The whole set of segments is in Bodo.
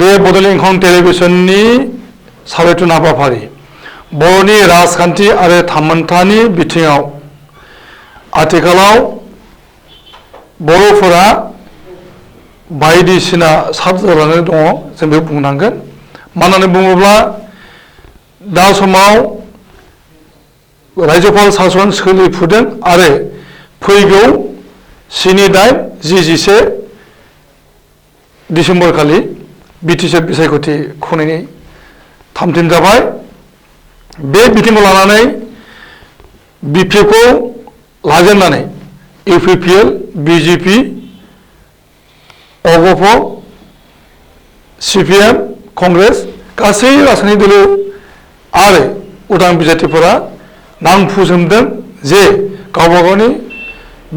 बे बड'लेण्ड इंखं टेलिभिजननि सावरायथुन हाबाफारि बर'नि राजखान्थि आरो थामोन्थानि बिथिङाव आथिखालाव बर'फोरा बायदिसिना साबजालांनानै दङ जों बेखौ बुंनांगोन। मानो होननानै बुङोब्ला दा समाव रायजोपाल सासन सोलिफुदों आरो फैगौ 7-8-10 डिसेम्बर खालि बिटिसि बिसायख'थि खुंनायनि थामथिम जाबाय। बे बिथिंखौ लानानै बिपिएफखौ लाजेननानै UPPL, BJP, AGP, CPM, Congress गासै राजखान्थि दल आरो उदां बिजाथिफोरा नांफुजोबदों जे गावबा गावनि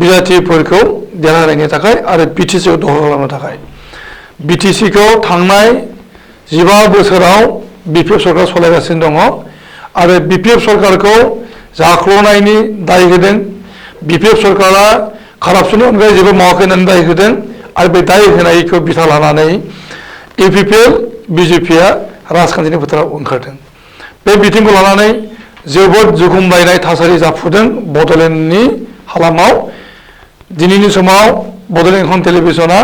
बिजाथिफोरखौ देरहानायनि थाखाय आरो बिटिसिखौ दखल खालामनो थाखाय। बिटिसिखौ थांनाय 15 बोसोराव बिपिएफ सरकार सालायगासिनो दङ आरो बिपिएफ सरकारखौ जाख्ल'नायनि दाय होदों। बिपिएफ सरकारा कारापसननि अनगायै जेबो मावाखै होननानै दाय होदों आरो बे दाय होनायखौ बिथा लानानै इउपिपिएल, बिजेपिआ राजखान्थिनि फोथाराव ओंखारदों। बे बिथिंखौ लानानै जोबोद जुगुमलायनाय थासारि जाफुदों बड'लेण्डनि हालामाव। दिनैनि समाव बड'लेण्ड इंखं टेलिभिजना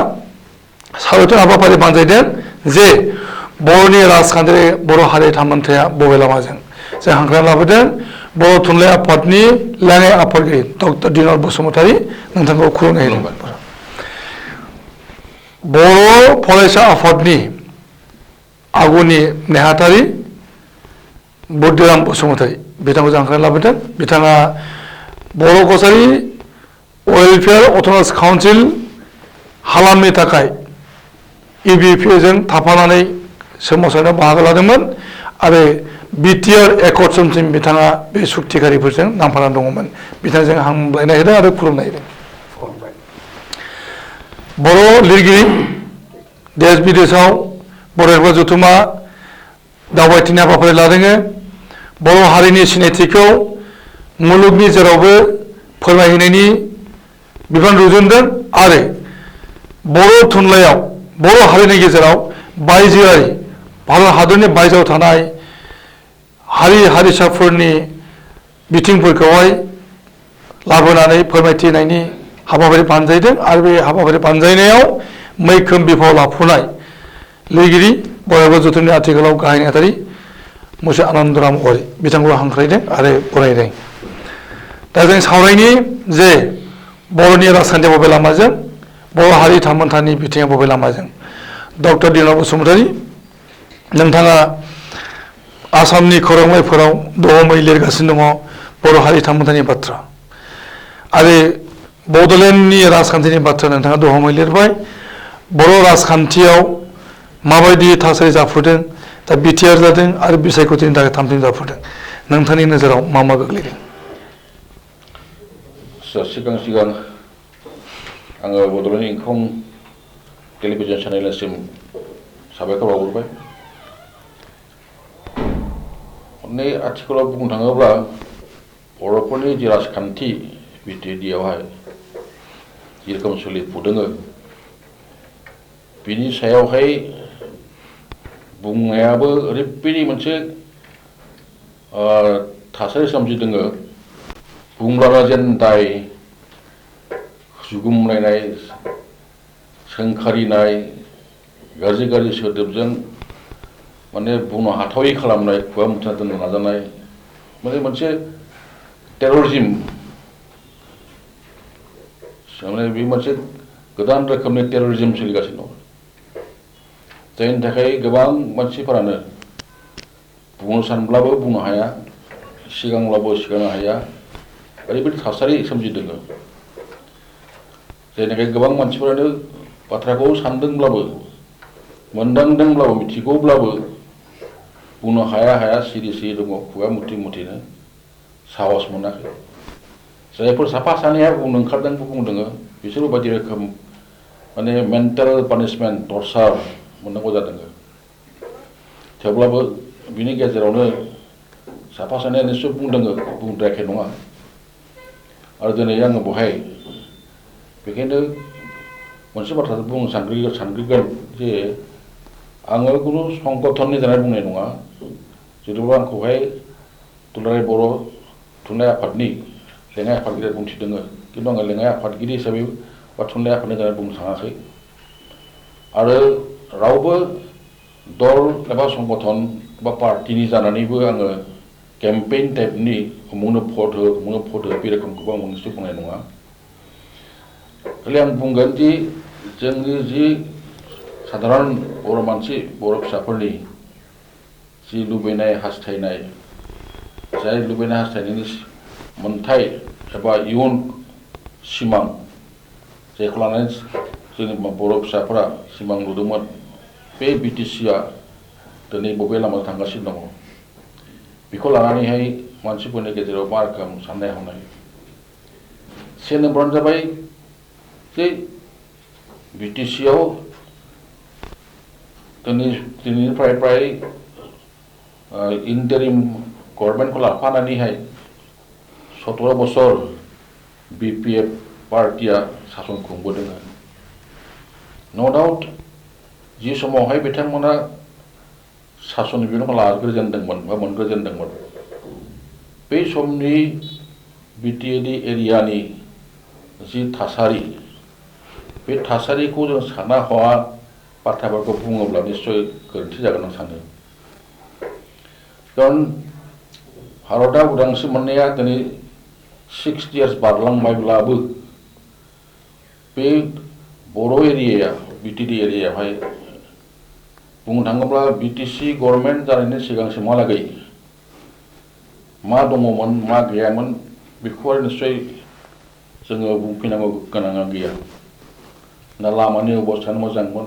सावरायथुन हाबाफारि बानजायदों जे बर'नि राजखान्थियारि बर' हारि थामोन्थाया बबे लामाजों जों हांख्रायना लाबोदों। बर' थुनलाइ आफादनि लेङाइ आफादगिरि डक्टर दिनर बसुमतारी नोंथांखौ खुलुमनाय होदोंमोन। बर' फरायसा आफादनि आगुनि नेहाथारि बुद्धिराम बसुमतारी बिथांखौ जों हांख्रायना लाबोदों। बिथाङा बर' कसारि वेलफेयार अथ'नमास काउन्सिल हालामनि थाखाय इउबिपिजों थाफानानै सोमावसारनायाव बाहागो लादोंमोन आरो बिटिआर एकर्ड समसिम बिथाङा बे सुक्तिकारिफोरजों नांफानानै दङमोन। बिथांजों हामलायनाय होदों आरो खुलुमनाय होदों। बर' लिरगिरि देश बिदेशआव बर' जथुमा दावबायथिंनाय हाबाफारि लादों। बर' हारिनि सिनायथिखौ मुलुगनि जेरावबो फोरमायहैनायनि बिबान रुजुनदों आरो बर' थुनलाइयाव बर' हारिनि गेजेराव बायजोआरि भारत हादरनि बायजोआव थानाय हारि हारिसाफोरनि बिथिंफोरखौहाय लाबोनानै फोरमायथि होनायनि हाबाफारि बानजायदों आरो बे हाबाफारि बानजायनायाव मैखोम बिफाव लाफुनाय लिरगिरि बर' जथुमनि आथिखालाव गाहाय नेहाथारि मुसे आनन्दराम औवारी बिथांखौ हांख्रायदों आरो बरायदों। दा जों सावरायनि जे बर'नि राजखान्थिया बबे लामाजों बर' हारि थामोन्थानि बिथिङा बबे लामाजों। डक्टर दिनर बसुमतारी नोंथाङा आसामनि खौरांलाइफोराव दहमै लिरगासिनो दङ बर' हारि थामोन्थानि बाथ्रा आरो बड'लेण्डनि राजखान्थिनि बाथ्रा नोंथाङा दहमै लिरबाय। बर' राजखान्थियाव माबायदि थासारि जाफुदों दा बिटिआर जादों आरो बिसायख'थिनि थाखाय थामथिम जाफुदों। नोंथांनि नोजोराव मा गोग्लैदों? सिगां आङो बड'लेण्ड इंखं टेलिभिजन चेनेलसिम साबायखर बावहरबाय। आथिखालाव बुंनो थाङोब्ला बर'फोरनि जि राजखान्थि बिटिएडिआवहाय जेरखम सोलिफुदों बिनि सायावहाय बुंनायाबो ओरैबायदि मोनसे थासारि सोमजिदों बुंब्लानो जेन दाय जुगुमलायनाय सोंखारिनाय गाज्रि गाज्रि सोदोबजों माने बुंनो हाथावै खालामनाय खुगा मुथाना दोननो नाजानाय माने मोनसे टेररिज्म माने बे मोनसे गोदान रोखोमनि टेररिज्म सोलिगासिनो दं। जायनि थाखाय गोबां मानसिफोरानो बुंनो सानब्लाबो बुंनो हाया, सिगांब्लाबो सिगांनो हाया ओरैबायदि थासारि सोमजिदों। जायनि थाखाय गोबां मानसिफोरानो बाथ्राखौ सानदोंब्लाबो मोनदांदोंब्लाबो मिथिगौब्लाबो बुंनो हाया सिरि सिरि दङ खुगा मुथिनो साहस मोनाखै। जायफोर साफा सानैया बुंनो ओंखारदों बुंदों बिसोरबो बायदि रोखोम माने मेन्टेल पानिशमेन्ट टर्चार मोननांगौ जादों। थेवब्लाबो बिनि गेजेरावनो साफा सानैया निस्सय बुंदों बुंद्रायाखै नङा। आरो दिनै आङो बहाय बेखायनो मोनसे बाथ्रा बुंनो सानग्रोगोन जे आङो कुनु संगठननि जानाय बुंनाय नङा जिथुबा आंखौहाय दुलाराय बर' थुनलाइ आफादनि लेङाइ आफादगिरि बुंथिदोङो किन्तु आङो लेङाइ आफादगिरि हिसाबै बा थुनलाइ आफादनि जानाय बुंनो थाङाखै आरो रावबो दल एबा संगठन बा पार्टिनि जानानैबो आङो केम्पेइन टाइपनि उमुगनो भट हो बे रोखोमखौबो आं मोननैसो बुंनाय नङा खालि आं बुंगोन दि जोंनि जि साधारन बर' मानसि बर' फिसाफोरनि जि लुबैनाय हास्थायनाय जाय लुबैनाय हास्थायनायनि मोनथाय एबा इयुन सिमां जायखौ लानानै जोंनि बर' फिसाफोरा सिमां नुदोंमोन बे बिटिसिआ दिनै बबे लामायाव थांगासिनो दङ बेखौ लानानैहाय मानसिफोरनि गेजेराव मा रोखोम साननाय हनाय से नम्बरानो जाबाय जे बिटिसिआव दिनैनिफ्राय प्राय इन्टारिम गभर्नमेन्टखौ लाफानानैहाय 17 बोसोर बिपिएफ पार्टिया सासन खुंबोदों नो डाउट जि समावहाय बिथांमोना सासननि बिबानखौ लाग्रोजेनदोंमोन बा मोनग्रोजेनदोंमोन बै समनि बिटिएडि एरियानि जि थासारि बे थासारिखौ जों साना हवा बाथ्राफोरखौ बुङोब्ला निश्चय गोरोन्थि जागोन आं सानो खारन भारतआ उदांस्रि मोननाया दिनै 60 years बारलांबायब्लाबो बे बर' एरियाया बिटिएडि एरियायावहाय बुंनो थाङोब्ला बिटिसि गभर्नमेन्ट जानायनि सिगांसिमहालागै मा दङमोन मा गैयामोन बेखौ आरो निश्चय जोङो बुंफिननांगौ गोनाङा गैया ना लामानि अबस्थायानो मोजांमोन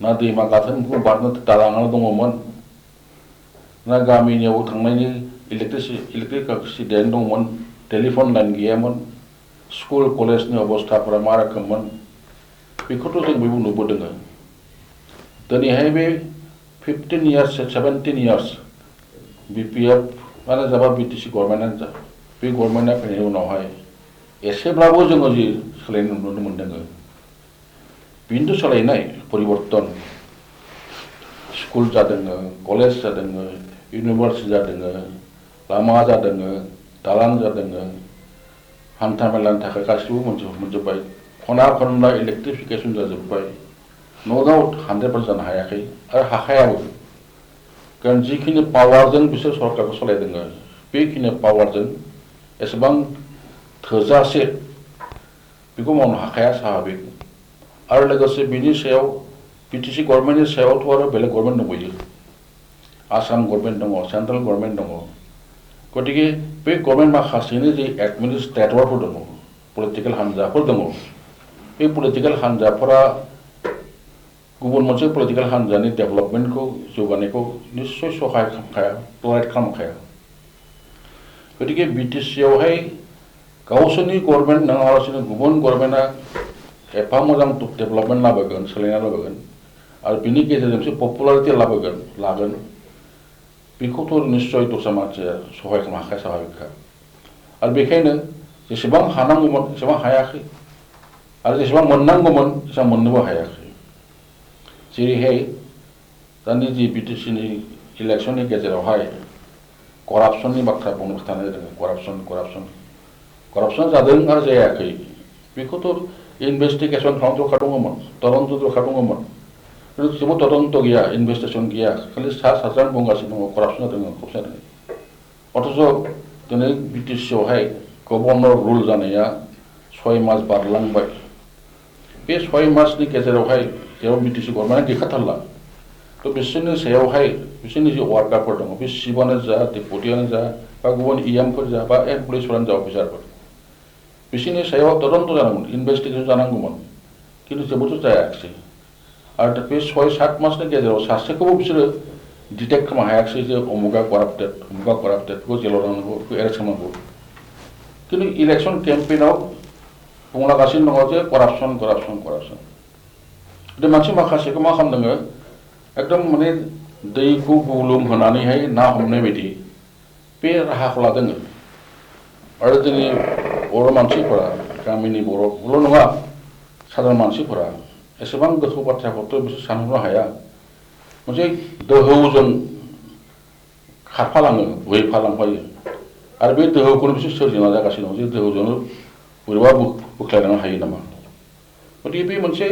ना दैमा गाथोनखौ बारनो दालाङानो दङमोन ना गामिनियाव थांनायनि इलेक्ट्रिसिटि दंमोन टेलिफन लाइन गैयामोन स्कुल कलेजनि अबस्थाफोरा मा रोखोममोन बेखौथ' जों बयबो नुबोदों दिनैहाय बे 15 years 17 years बिपिएफआनो जाबा बिटिसि गभर्नमेन्टआनो जा बे गभर्नमेन्टआ फैनायनि उनावहाय एसेब्लाबो जोङो जि सोलायनाय नुनो मोनदों बेनोथ' सोलायनाय परिबर्तन स्कुल जादों कलेज जादों इउनिभार्सिटि जादों लामा जादों दालां जादों हान्था मेलानि थाखाय गासिबो मोनजोब्बाय खना खनला इलेक्ट्रिफिकेसन जाजोब्बाय नो डाउट 100% जानो हायाखै आरो हाखायाबो कारण जिखिनि पावारजों बिसोर सरकारखौ सालायदों बेखिनि पावारजों एसेबां थोजासे बेखौ मावनो हाखाया स्वाभाबिक आरो लोगोसे बिनि सायाव बिटिसि गभर्नमेन्टनि सायावथ' आरो बेलेग गभर्नमेन्ट दंबायो आसाम गभर्नमेन्ट दङ सेन्ट्रेल गभर्नमेन्ट दङ गतिके बे गभर्नमेन्ट माखासेनि जि एडमिनिस्ट्रेटरफोर दङ पलिटिकेल हान्जाफोर दङ बे पलिटिकेल हान्जाफोरा गुबुन मोनसे पलिटिकेल हान्जानि डेभेलपमेन्टखौ जौगानायखौ निश्चय सहाय खालामखाया प्रभाइड खालामखाया गतिके बिटिसिआवहाय गावसोरनि गभर्नमेन्ट नङालासिनो गुबुन गभर्नमेन्टआ एफा मोजां डेभेलपमेन्ट लाबोगोन सोलायना लाबोगोन आरो बिनि गेजेरजोंसो पपुलारिटि लागोन बेखौथ' निश्चय दस्रा मानसिया सहाय खालामनो हाखाया स्वाभाबिकखा आरो बेखायनो जेसेबां हानांगौमोन एसेबां हायाखै आरो जेसेबां मोननांगौमोन एसेबां मोननोबो हायाखै जेरैहाय दानि जि बिटिसिनि इलेक्सननि गेजेरावहाय करापसननि बाथ्रा बुंनो खोथानाय जादों करापसन जादों आरो जायाखै बेखौथ' इनभेस्टिगेसन खालामनो दरखार दङमोन तदन्त दरखार दङमोन किन्तु जेबो तदन्त गैया इनभेस्टिगेसन गैया खालि साज्रां बुंगासिनो दङ करापसन जादों अथच दिनै बिटिसिआवहाय गभर्नर रुल जानाया 6 मास बारलांबाय बे 6 मासनि गेजेरावहाय जेराव बिटिसि गभर्नमेन्टआ गैखाथारला थ' बिसोरनि सायावहाय बिसोरनि जि वार्कारफोर दङ बे चिफआनो जा डेपुटियानो जा बा गुबुन इएमफोर जा बा एमप्लयिसफोरानो जा अफिसारफोर बिसोरनि सायाव तदन्त जानांगौमोन इनभेस्टिगेसन जानांगौमन किन्तु जेबोथ' जायाखिसै आरो बे 6-7 मासनि गेजेराव सासेखौबो बिसोरो डिटेक्ट खालामनो हायाखिसै जे अमुका कराप्टेड बेखौ जेलाव लांनांगौ बेखौ एरेस्ट खालामनांगौ किन्तु इलेक्सन केम्पेइनाव बुंलागासिनो दङ जे करापसन बे मानसि माखासेखौ मा खालामदों एकदम माने दैखौ गुलुं होनानैहाय ना हमनाय बायदि बे राहाखौ लादों आरो जोंनि बर' मानसिफोरा गामिनि बर'ल' नङा साधारन मानसिफोरा एसेबां गोथौ बाथ्राखौथ' बिसोर सानहरनो हाया मोनसे दोहौजों खारफालाङो बोहैफालांफायो आरो बे दोहौखौनो बिसोर सोरजिना जागासिनो दं जे दोहौजोंनो बोरैबा बोख्लायलांनो हायो नामा गतिके बे मोनसे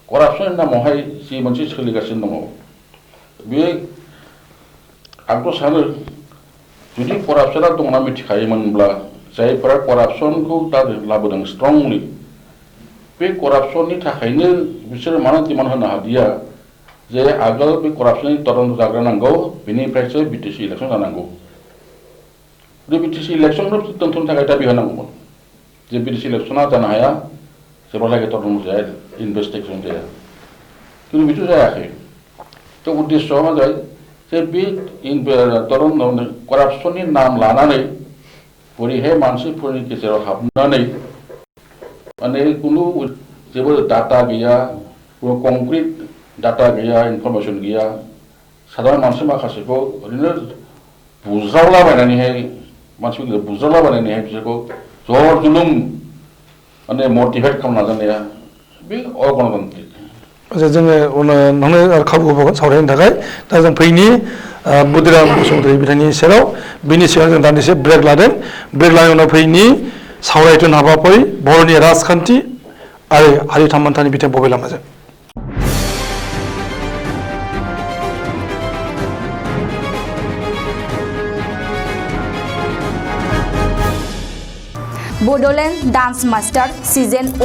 करापसननि नामावहाय जि मोनसे सोलिगासिनो दङ बे आंथ' सानो जुदि करापसना दं होनना मिथिखायोमोनब्ला जायफोरा करापसनखौ दा लाबोदों स्ट्रंलि बे करापसननि थाखायनो बिसोरो मानो डिमान्ड होनो हादिया जे आगोल बे करापसननि तदन्त जाग्रा नांगौ बेनिफ्रायसो बिटिसि इलेक्सन जानांगौ बे बिटिसि इलेक्सनखौ दोनथ'नो थाखाय दाबि होनांगौमोन जे बिटिसि इलेक्सना जानो हाया जेब्लालागै तदन्त जाया इनभेस्टिगेसन जाया खिन्थु बिदि जायाखै थ' उद्देश्यआ मा जायो जे बे तदन्त करापसननि नाम लानानै बोरैहाय मानसिफोरनि गेजेराव हाबनानै माने कुनु जेबो डाटा गैया कुनु कंक्रिट डाटा गैया इनफरमेशन गैया साधारन मानसि माखासेखौ ओरैनो बुज्रावलाबायनानैहाय मानसिफोरखौ बुज्रावलाबायनानैहाय बिसोरखौ जर जुलुम माने मटिभेट खालामनो नाजानाया बे अगणतान्त्रिक जोङो उनावनो आरो खाबु होबावगोन सावरायनो थाखाय दा जों फैनि बुदिराम बसुमतारी बिथांनि सेराव बिनि सिगां जों दान्दिसे ब्रेक लादों ब्रेक लानायनि उनाव फैनि सावरायथुन हाबाफारि बर'नि राजखान्थि आरो हारि थामोन्थानि बिथां बबे लामाजों Bodoland dance master season 1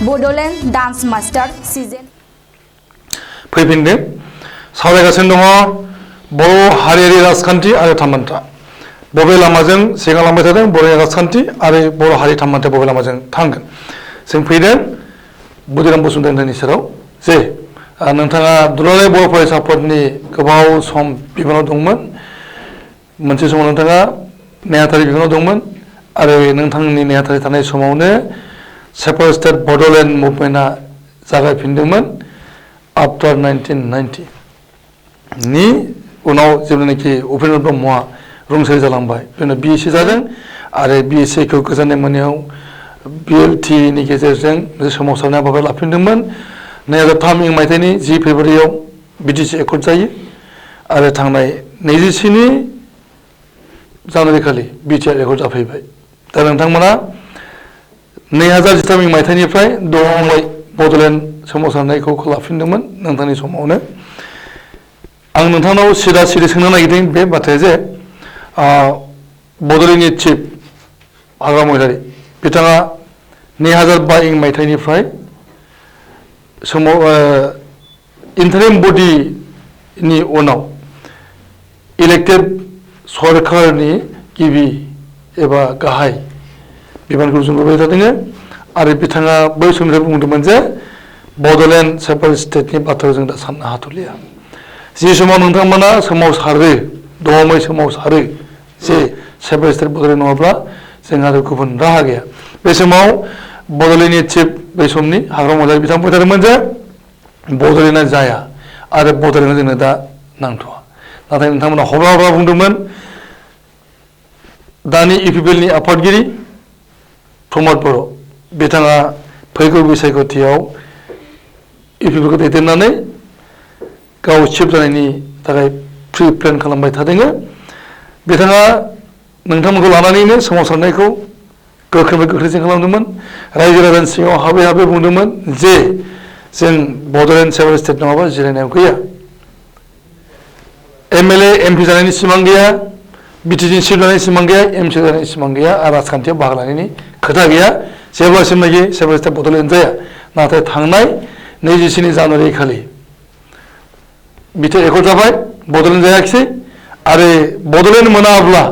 Bodoland dance master season फैफिनदों सावरायगासिनो दङ बर' हारियारि राजखान्थि आरो थामोन्था बबे लामाजों सिगांलांबाय थादों बर'नि राजखान्थि आरो बर' हारि थामोन्थाया बबे लामाजों थांगोन जों फैदों बुदिराम बसुमतारीनि सेराव जे नोंथाङा दुलाराय बर' फरायसा आफादनि गोबाव सम बिबानाव दंमोन मोनसे समाव नोंथाङा नेहाथारि बिबानाव दंमोन आरो नोंथांनि नेहाथारि थानाय समावनो सेपारेट स्टेट बड'लेण्ड मुभमेन्टआ जागायफिनदोंमोन आफ्टार 1990 नि उनाव जेब्लानाखि उपेन्द्र ब्रह्मआ रुंसारि जालांबाय बेनो बिएसि जादों आरो बिएससिखौ गोजोननाय मोननायाव बिएलटिनि गेजेरजों सोमावसारनाय हाबाफारि लाफिनदोंमोन 2003 मायथाइनि 10 फेब्रुवारियाव बिटिसि एकर्ड जायो आरो थांनाय 24 जानुवारि खालि बिटिआर एकर्ड जाफैबाय दा नोंथांमोना 2013 मायथाइनिफ्राय दमै बड'लेण्ड सोमावसारनायखौ लाफिनदोंमोन नोंथांनि समावनो आं नोंथांनाव सिदा सिदा सोंनो नागिरदों बे बाथ्राया जे बड'लेण्डनि चिफ हाग्रा महिलारि बिथाङा 2005 मायथाइनिफ्राय समाव इन्टारिम बडिनि उनाव इलेक्टेड सरकारनि गिबि एबा गाहाय बिबानखौ रुजुनबोबाय थादों आरो बिथाङा बै समनिफ्राय बुंदोंमोन जे बड'लेण्ड सेपारेट स्टेटनि बाथ्राखौ जों दा साननो हाथ'लिया जि समाव नोंथांमोना सोमावसारो दमै सोमावसारो जे सेपारेट स्टेट बड'लेण्ड नङाब्ला जोंहा आरो गुबुन राहा गैया बे समाव बड'लेण्डनि चिफ बै समनि हाग्रा महिलारि बिथाङा बुंदोंमोन जे बड'लेण्डआ जाया आरो बड'लेण्डआ जोंनो दा नांथ'वा नाथाय नोंथांमोना हब्ला हब्ला बुंदोंमोन दानि इउपिपिएलनि आफादगिरि प्रमद बर' बिथाङा फैगौ बिसायख'थियाव इउपिपिएलखौ दैदेननानै गाव चिफ जानायनि थाखाय प्रि प्लेन खालामबाय थादों बिथाङा नोंथांमोनखौ लानानैनो सोमावसारनायखौ गोख्रोंनिफ्राय गोख्रैसिन खालामदोंमोन रायजो राजानि सिङाव हाबै हाबै बुंदोंमोन जे जों बड'लेण्ड सेपारेट स्टेट नङाबा जिरायनायाव गैया एमएलए एमपि जानायनि सिमां गैया बिटिसिनि चिफ जानायनि सिमां गैया एमसि जानायनि सिमां गैया आरो राजखान्थियाव बाहागो लानायनि खोथा गैया जेब्लासिमनाखि सेपारेट स्टेट बड'लेण्ड जाया नाथाय थांनाय 24 जानुवारि खालि बिटिआर एकर्ड जाबाय बड'लेण्ड जायाखिसै आरो बड'लेण्ड मोनाब्ला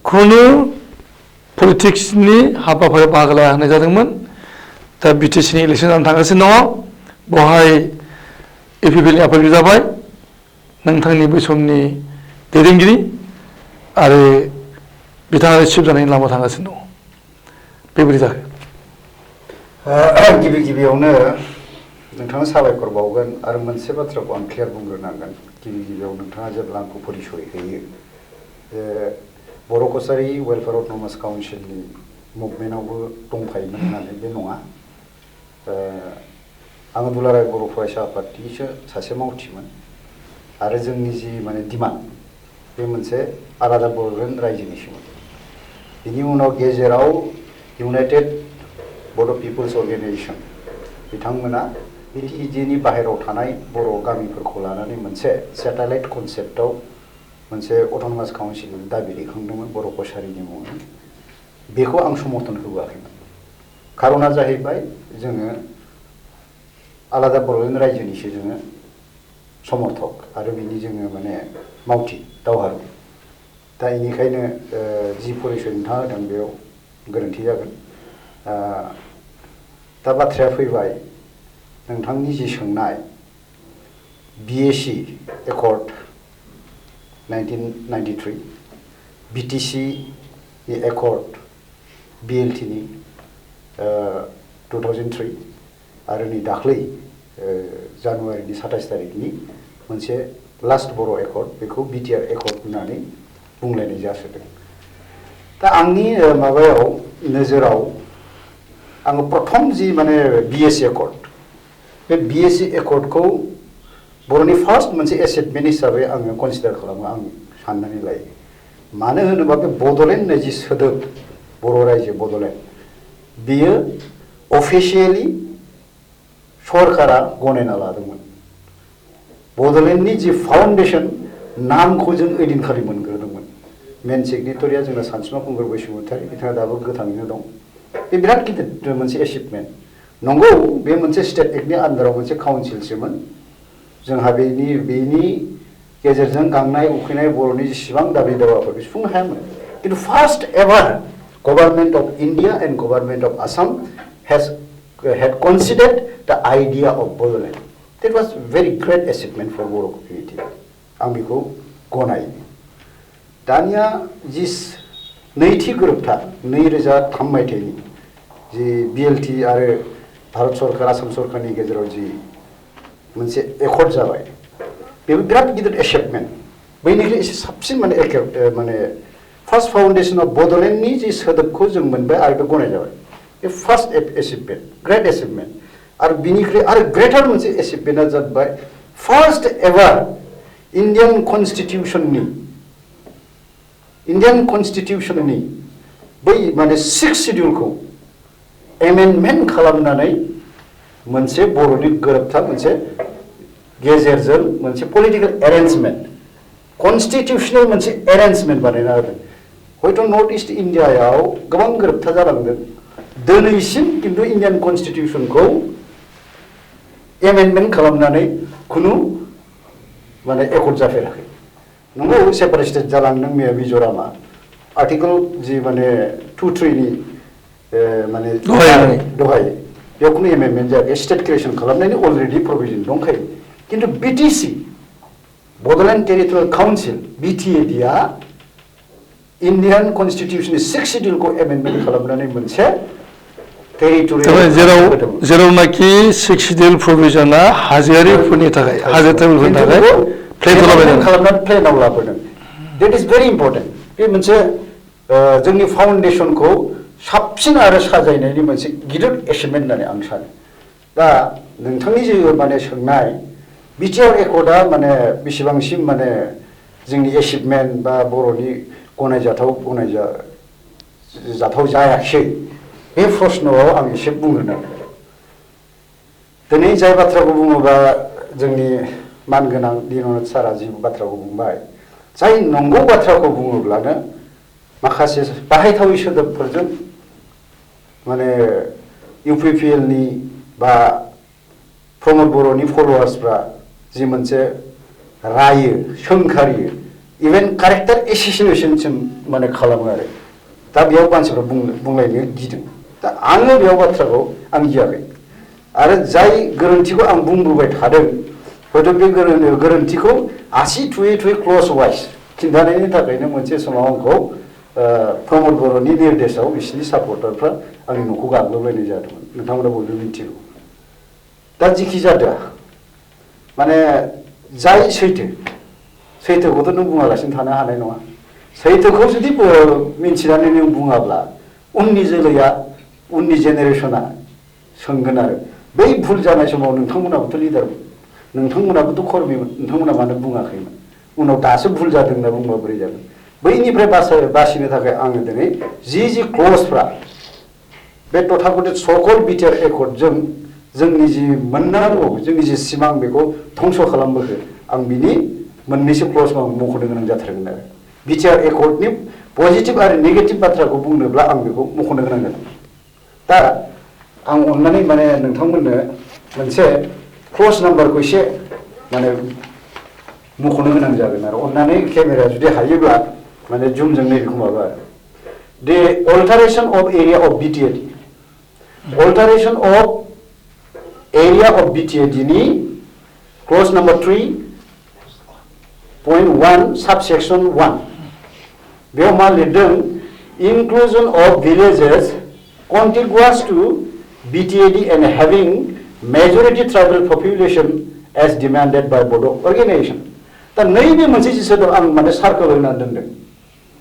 खुनु पलिटिक्सनि हाबाफारियाव बाहागो लाया होनाय जादोंमोन दा बिटिसिनि इलेक्सन जानो थांगासिनो दङ बेवहाय इउपिपिएलनि आफादगिरि जाबाय नोंथांनि बै समनि दैदेनगिरि आरो बिथाङा चिफ जानायनि लामा थांगासिनो दङ बेबायदि जाखो गिबि गिबियावनो नोंथाङा साबायखर बावगोन आरो मोनसे बाथ्राखौ आं क्लियार बुंग्रोनांगोन गिबियाव नोंथाङा जेब्ला आंखौ परिचय होयो बर' कसारी वेलफेयार अट'नमास काउन्सिलनि मुभमेन्टआवबो दंफायोमोन होननानै बे नङा आङो दुलाराय बर' फरायसा आफादनिसो सासे मावथिमोन आरो जोंनि जि माने डिमान्ड बे मोनसे आलादा बड'लेण्ड रायजोनिसोमोन बिनि उनाव गेजेराव इउनाइटेड बड' पिपल्स अर्गेनाइजेसन बिथांमोना बिटिजिनि बाहेरायाव थानाय बर' गामिफोरखौ लानानै मोनसे सेटेलाइट कनसेप्टआव मोनसे अट'नमास काउन्सिल दाबि दैखांदोंमोन बर' कसारीनि मुङै बेखौ आं समर्थन होआखैमोन खारना जाहैबाय जोङो आलादा बड'लेण्ड रायजोनिसो जोङो समर्थक आरो बिनि जोङो माने मावथि दावहारु दा बेनिखायनो जि परिचय नोंथाङा होदों बेयाव गोरोन्थि जागोन दा बाथ्राया फैबाय नोंथांनि जि सोंनाय BAC एकर्ड 1993 BTC नि एकर्ड BLT नि 2003 आरो नै दाख्लै जानुवारिनि 27 तारिखनि मोनसे लास्ट बर' एकर्ड बेखौ BTR एकर्ड होननानै बुंलायनाय जासोदों दा आंनि माबायाव नोजोराव आङो प्रथम जि माने BAC एकर्ड बे BAC एकर्डखौ बर'नि फार्स्ट मोनसे एसेटमेन्ट हिसाबै आङो कनसिडार खालामो आं साननानै लायो मानो होनोबा बे बड'लेण्ड होननाय जि सोदोब बर' रायजो बड'लेण्ड बियो अफिसियेलि सरकारा गनायना लादोंमोन बड'लेण्डनि जि फाउन्डेसन नामखौ जों ओइदिनखालि मोनग्रोदोंमोन मेन सिगनेटरिया जोंना सानसुमा खुंगुर बैसुमतारी बिथाङा दाबो गोथाङैनो दं बे बिराद गिदिर मोनसे एचिभमेन्ट नंगौ बे मोनसे स्टेट एक्टनि आन्दाराव मोनसे काउन्सिलसोमोन जोंहा बेनि गेजेरजों गांनाय उखैनाय बर'नि जेसेबां दाबि दावाफोर बे सुफुंनो हायामोन किन्तु first ever government of India and government of Assam had considered the idea of Bodoland. That was very great achievement for Boro community. आं बेखौ गनायो दानिया जि नैथि गोरोबथा 2003 मायथाइनि जि BLT आरो भारत सरकार आसाम सरकारनि गेजेराव जि मोनसे एकर्ड जाबाय बेबो बिराद गिदिर एचिभमेन्ट बैनिख्रुइ एसे साबसिन माने फार्स्ट फाउन्डेसन अफ बड'लेण्डनि जि सोदोबखौ जों मोनबाय आरो बे गनाय जाबाय बे फार्स्ट एचिभमेन्ट ग्रेट एचिभमेन्ट आरो बिनिख्रुइ आरो ग्रेटार मोनसे एचिभमेन्टआ जाबाय फार्स्ट एभार इन्डियान कन्स्टिटिउसननि बै माने 6 शिड्युलखौ एमेन्डमेन्ट खालामनानै मोनसे बर'नि गोरोबथा मोनसे गेजेरजों मोनसे पलिटिकेल एरेन्जमेन्ट कन्स्टिटिउसनेल मोनसे एरेन्जमेन्ट बानायना होदों हयथ' नर्थ इस्ट इन्डियायाव गोबां गोरोबथा जालांदों दिनैसिम किन्तु इन्डियान कन्स्टिटिउसनखौ एमेन्डमेन्ट खालामनानै खुनु माने एकर्ड जाफेराखै नंगौ सेपारेट स्टेट जालांदों मिज'रामा आर्टिकल जि माने 2-3 नि माने दहाय बेयाव खुनु एमेन्डमेन्ट जायाखै स्टेट क्रिएसन खालामनायनि अलरेडि प्रभिजन दंखायो किन्तु BTC बड'लेण्ड टेरिटरियेल काउन्सिल BTAD-आ इन्डियान कन्स्टिटिउसननि 6 शिड्युलखौ एमेन्डमेन्ट खालामनानै मोनसे जेरावनाखि 6 शिड्युल प्रभिजनआ हाजोआरिफोरनि थाखाय हाजो ट्राइबेलफोरनि थाखाय प्लेनाव लाबोदों डेट इज भेरि इम्पर्टेन्ट बे मोनसे जोंनि फाउन्डेसनखौ साबसिन आरो साजायनायनि मोनसे गिदिर एचिभमेन्ट होननानै आं सानो दा नोंथांनि जे माने सोंनाय BTR एकर्डआ माने बेसेबांसिम माने जोंनि एचिभमेन्ट बा बर'नि गनायजाथाव जायाखै बे प्रश्नआव आं एसे बुंनो नागिरदों दिनै जाय बाथ्राखौ बुङोबा जोंनि मानगोनां दिननाथ सारा जि बाथ्राखौ बुंबाय जाय नंगौ बाथ्राखौ बुङोब्लानो माखासे बाहायथावै सोदोबफोरजों माने UPPL-नि बा प्रमद बर'नि फलोवार्सफ्रा जि मोनसे रायो सोंखारियो इभेन कारेक्टार एसेसिनेसनसिम माने खालामो आरो दा बेयाव मानसिफ्रा बुंलायनो गिदों दा आङो बेयाव बाथ्राखौ आं गियाखै आरो जाय गोरोन्थिखौ आं बुंबोबाय थादों हयथ' बे गोरोन्थिखौ आसि थुयै क्लस वाइज खिन्थानायनि थाखायनो मोनसे समाव आंखौ प्रमद बर'नि निर्देशआव बिसिनि सापर्टारफ्रा आंनि न'खौ गाग्लोबलायनाय जादोंमोन नोंथांमोना बयबो मिथिगौ दा जिखि जादों माने जाय सैथोखौथ' नों बुङालासिनो थानो हानाय नङा सैथोखौ जुदि मिन्थिनानै नों बुङाब्ला उननि जोलैया उननि जेनेरेसना सोंगोन आरो बै भुल जानाय समाव नोंथांमोनाबोथ' लिडारमोन नोंथांमोनाबोथ' खर्मिमोन नोंथांमोना मानो बुङाखैमोन उनाव दासो भुल जादों होनना बुंबा बोरै जागोन बैनिफ्राय बासिनो थाखाय आङो दिनै जि क्ल'जफ्रा बे तथागतिक सकल बिटिआर एकर्डजों जोंनि जि मोननांगौ जोंनि जि सिमां बेखौ धंस' खालामबोखो आं बिनि मोननैसो क्ल'ज आं मख'नो गोनां जाथारगोन आरो बिटिआर एकर्डनि पजिटिभ आरो नेगेटिभ बाथ्राखौ बुंनोब्ला आं बेखौ मख'नो गोनां जागोन दा आं अननानै माने नोंथांमोननो मोनसे क्ल'ज नाम्बारखौ एसे माने मख'नो गोनां जागोन आरो अननानै केमेराया जुदि हायोब्ला माने जुमजों नैबेखौ माबा the alteration of area of BTAD alteration of area of BTAD ni clause number 3.1 subsection 1 बेयाव मा लिरदों inclusion of villages contiguous to BTAD and having majority tribal population as demanded by Bodo organization दा नैबे मोनसे जिनिस दं आं माने सार्कोल होना दोनदों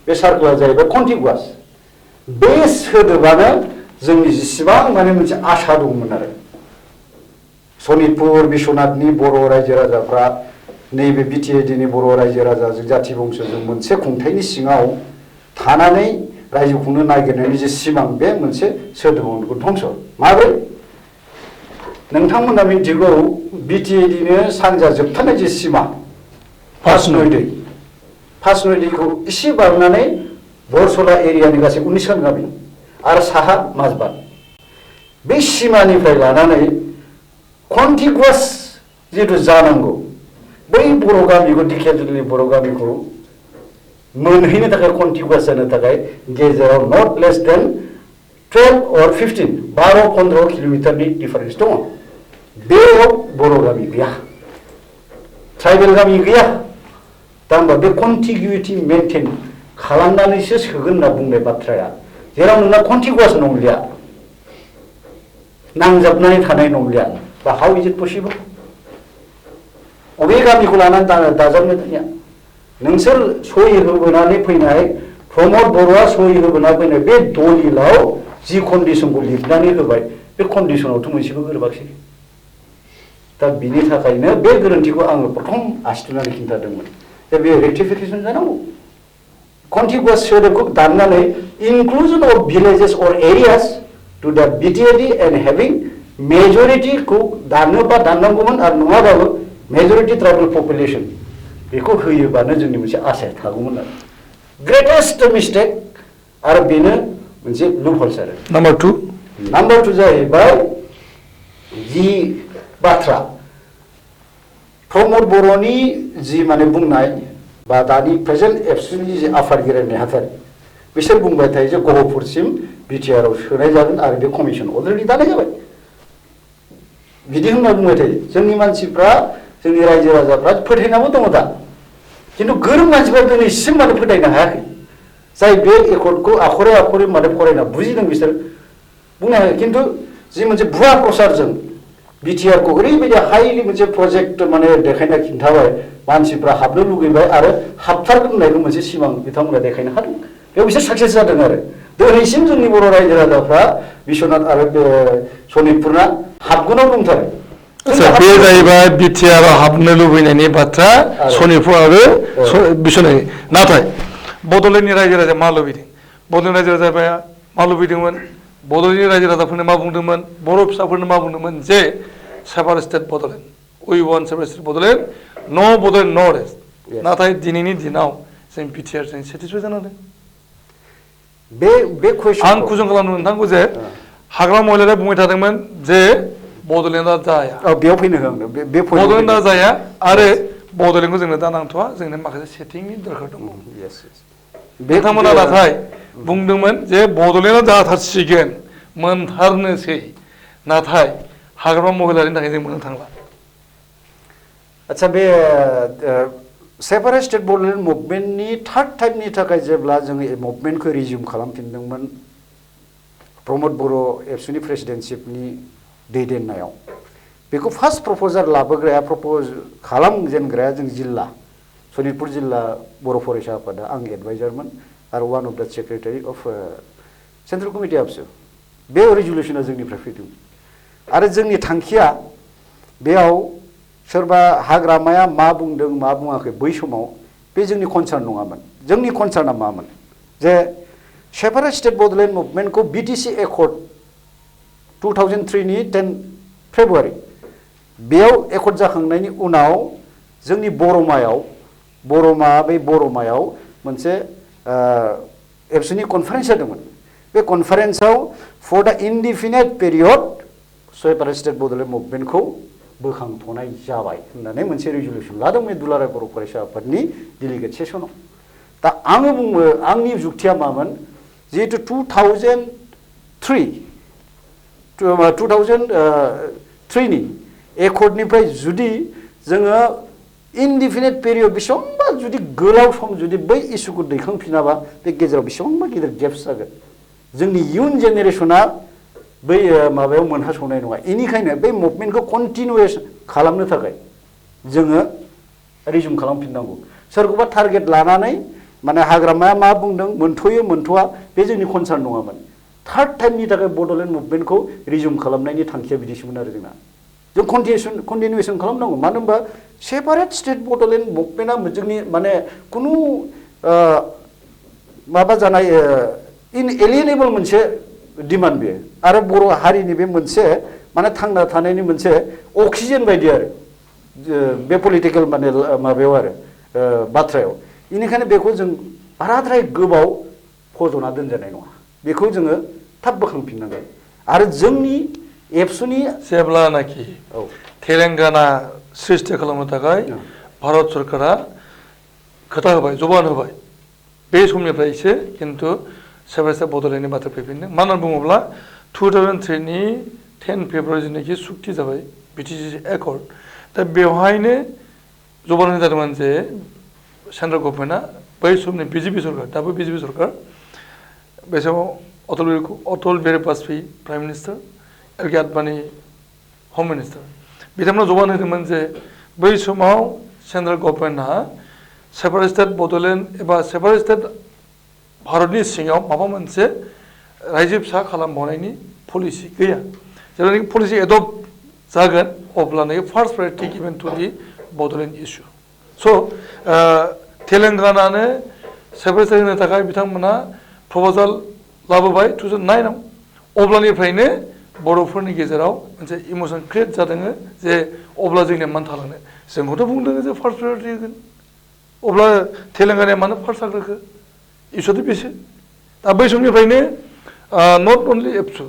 बे सार्कोला जाहैबाय कन्टिगुवास बे सोदोबानो जोंनि जेसेबां माने मोनसे आसा दंमोन आरो सनितपुर बिश्वनाथनि बर' रायजो राजाफ्रा नैबे बिटिएडिनि बर' रायजो राजाजों जाथि बंस'जों मोनसे खुंथायनि सिङाव थानानै रायजो खुंनो नागिरनायनि जे सिमां बे मोनसे सोदोबाव धंस' माब्रै नोंथांमोना मिथिगौ बिटिएडिनो सानजा जोबथारनाय जे सिमा फार्स्ट नयदैखौ एसे बारनानै बरसला एरियानि गासै 19 खान गामि आरो साहा माजबाद बे सिमानिफ्राय लानानै कन्टिगुवास जिहेतु जानांगौ बै बर' गामिखौ दिखेलनि बर' गामिखौ मोनहैनो थाखाय कन्टिगुवास जानो थाखाय गेजेराव नट लेस देन 12 or 15 12-15 किल'मिटारनि डिफारेन्स दङ बेयाव बर' गामि गैया ट्राइबेल गामि गैया दा होमबा बे कन्टिगिउटि मेनटेन खालामनानैसो सोगोन होनना बुंनाय बाथ्राया जेराव नोंना कन्टिगुवास नंलिया नांजाबनानै थानाय नंलिया बा हाउ इज इट पसिबल अबे गामिखौ लानानै दाजाबनो दानिया नोंसोर सहि होबोनानै फैनाय प्रमद बर'आ सहि होबोना फैनाय बे दलिलाव जि कन्डिसनखौ लिरनानै होबाय बे कन्डिसनावथ' मोनसेबो गोरोबाखिसै दा बिनि थाखायनो बे गोरोन्थिखौ आङो प्रथम आसिथुनानै खिन्थादोंमोन दा बे रेक्टिफिकेसन जानांगौ contiguous सोदोबखौ दाननानै inclusion of villages or areas to the BTAD and having majority खौ दानोबा दाननांगौमोन आरो नङाबाबो majority tribal population बेखौ होयोबानो जोंनि मोनसे आसाया थागौमोन आरो ग्रेटेस्ट मिस्टेक आरो बेनो मोनसे लुपहल्स आरो नाम्बार 2 जाहैबाय जि बाथ्रा प्रमद बर'नि जि माने बुंनाय बा दानि प्रेजेन्ट एबसुनि जे आफादगिरि नेहाथारि बिसोर बुंबाय थायो जे गहपुरसिम बिटिआरआव सोनाय जागोन आरो बे कमिसन अलरेडि दानाय जाबाय बिदि होनना बुंबाय थायो जोंनि मानसिफ्रा जोंनि रायजो राजाफ्रा फोथायनाबो दङ दा खिन्थु गोरों मानसिफ्रा दिनैसिम माने फोथायनो हायाखै जाय बे एकर्डखौ आखरे माने फरायना बुजिदों बिसोर बुंनो हायो खिन्थु जि मोनसे भुवा प्रसारजों बिटिआरखौ ओरैबायदि हाइलि मोनसे प्रजेक्ट माने देखायना खिन्थाबाय मानसिफ्रा हाबनो लुगैबाय आरो हाबथारगोन होननायखौ मोनसे सिमां बिथांमोना देखायनो हादों बेयाव बिसोर साक्सेस जादों आरो दिनैसिम जोंनि बर' रायजो राजाफ्रा बिश्वनाथ आरो सनितपुरना हाबगोनाव दंथारो बे जाहैबाय बिटिआरआव हाबनो लुबैनायनि बाथ्रा सनितपुर आरो बिश्वनाथनि नाथाय बड'लेण्डनि रायजो राजाया मा लुबैदों बड'लेण्ड रायजो राजाया मा लुबैदोंमोन बड'लेण्डनि रायजो राजाफोरनो मा बुंदोंमोन बर' फिसाफोरनो मा बुंदोंमोन जे separate state Bodoland we want separate state Bodoland नो बड'लेण्ड नो रेस्ट नाथाय दिनैनि दिनाव जों बिटिआरजों सेटिसफाइ जानांदों बे कुइसन आं कुइसन खालामनो नोंथांखौ जे हाग्रा महिलाया बुंबाय थादोंमोन जे बड'लेण्डआ जाया बेयाव फैनो हो बे बड'लेण्डआ जाया आरो बड'लेण्डखौ जोंनो दा नांथ'वा जोंनो माखासे सेटिंनि दरकार दङ बिथांमोना नाथाय बुंदोंमोन जे बड'लेण्डआ जाथारसिगोन मोनथारनोसै नाथाय हाग्रामा महिलानि थाखाय जों मोननो थांला आच्छा बे सेपारेट स्टेट बड'लेण्ड मुभमेन्टनि थार्ड टाइमनि थाखाय जेब्ला जोङो मुभमेन्टखौ रिजिउम खालामफिनदोंमोन प्रमद बर' एबसुनि प्रेसिडेन्टशिपनि दैदेननायाव बेखौ फार्स्ट प्रपोजार लाबोग्राया प्रपोज खालामजेनग्राया जों जिल्ला सनितपुर जिल्ला बर' फरायसा आफादा आं एडभाइजारमोन आरो one of the secretary of central committee office बे रेजुलेसना जोंनिफ्राय फैदों आरो जोंनि थांखिया बेयाव सोरबा हाग्रामाया मा बुंदों मा बुङाखै बै समाव बे जोंनि कनसार्न नङामोन जोंनि कनसार्ना मामोन जे सेपारेट स्टेट बड'लेण्ड मुभमेन्टखौ बिटिसि एकर्ड 2003 नि 10 फेब्रुवारि बेयाव एकर्ड जाखांनायनि उनाव जोंनि बर'मायाव मोनसे एबसुनि कनफारेन्स जादोंमोन बे कनफारेन्सआव for the indefinite period separate state Bodoland मुभमेन्टखौ बोखांथ'नाय जाबाय होननानै मोनसे रेजुलेसन लादोंमोन दुलाराय बर' फरायसा आफादनि डेलिगेट सेसनाव दा आङो बुङो आंनि जुक्तिया मामोन जिहेतु 2003 नि एकर्डनिफ्राय जुदि जोङो इनडिफिनिट पिरियड बेसेबांबा जुदि गोलाव सम जुदि बै इस्युखौ दैखांफिनाबा बे गेजेराव बेसेबांबा गिदिर गेप्स जागोन जोंनि इयुन जेनेरेसना बै माबायाव मोनहास'नाय नङा बेनिखायनो बै मुभमेन्टखौ कन्टिनिउएस खालामनो थाखाय जोङो रिजुम खालामफिननांगौ सोरखौबा टारगेट लानानै माने हाग्रामाया मा बुंदों मोनथ'यो मोनथ'आ बे जोंनि कनसार्न नङामोन थार्ड टाइमनि थाखाय बड'लेण्ड मुभमेन्टखौ रिजुम खालामनायनि थांखिया बिदिसोमोन आरो जोंना जों कन्टिनिउएसन खालामनांगौ मानो होनबा सेपारेट स्टेट बड'लेण्ड मुभमेन्टआ जोंनि माने खुनु माबा जानाय इनएलियनेबल मोनसे डिमान्ड बेयो आरो बर' हारिनि बे मोनसे माने थांना थानायनि मोनसे अक्सिजेन बायदि आरो बे पलिटिकेल माने माबायाव आरो बाथ्रायाव बेनिखायनो बेखौ जों बाराद्राय गोबाव फज'ना दोनजानाय नङा बेखौ जोङो थाब बोखांफिननांगोन आरो जोंनि एबसुनि जेब्लानाखि तेलेंगाना सृष्टि खालामनो थाखाय भारत सरकारा खोथा होबाय जबान होबाय बे समनिफ्रायसो खिन्थु सेपारेट स्टेट बड'लेण्डनि बाथ्रा फैफिनदों मानो होनना बुङोब्ला 2003 नि 10 फेब्रुवारि जेनाखि सुक्ति जाबाय बिटिसि एकर्ड दा बेवहायनो जबान होनाय जादोंमोन जे सेन्ट्रेल गभर्नमेन्टआ बै समनि बिजेपि सरकार दाबो बिजेपि सरकार बे समाव Atal Bihari Vajpayee prime minister L K Advani home minister बिथांमोना जबान होदोंमोन जे बै समाव सेन्ट्रेल गभर्नमेन्टआ सेपारेट स्टेट बड'लेण्ड एबा सेपारेट स्टेट भारतनि सिङाव माबा मोनसे रायजो फिसा खालामबावनायनि पलिसि गैया जेब्लानाखि पलिसि एडप्ट जागोन अब्लानाखि first priority given to the Bodoland issue स' तेलेंगानानो सेपारेट स्टेट होनो थाखाय बिथांमोना प्रप'जाल लाबोबाय 2009 अब्लानिफ्रायनो बर'फोरनि गेजेराव मोनसे इमसन क्रिएट जादों जे अब्ला जोंनिया मानो थालांनो जोंखौथ' बुंदों जे फार्स्ट प्रायरिटि होगोन अब्ला तेलेंगानाया मानो फार्स्ट जाग्रोखो इसुआथ' बेसो दा बै समनिफ्रायनो नट अनलि एबसु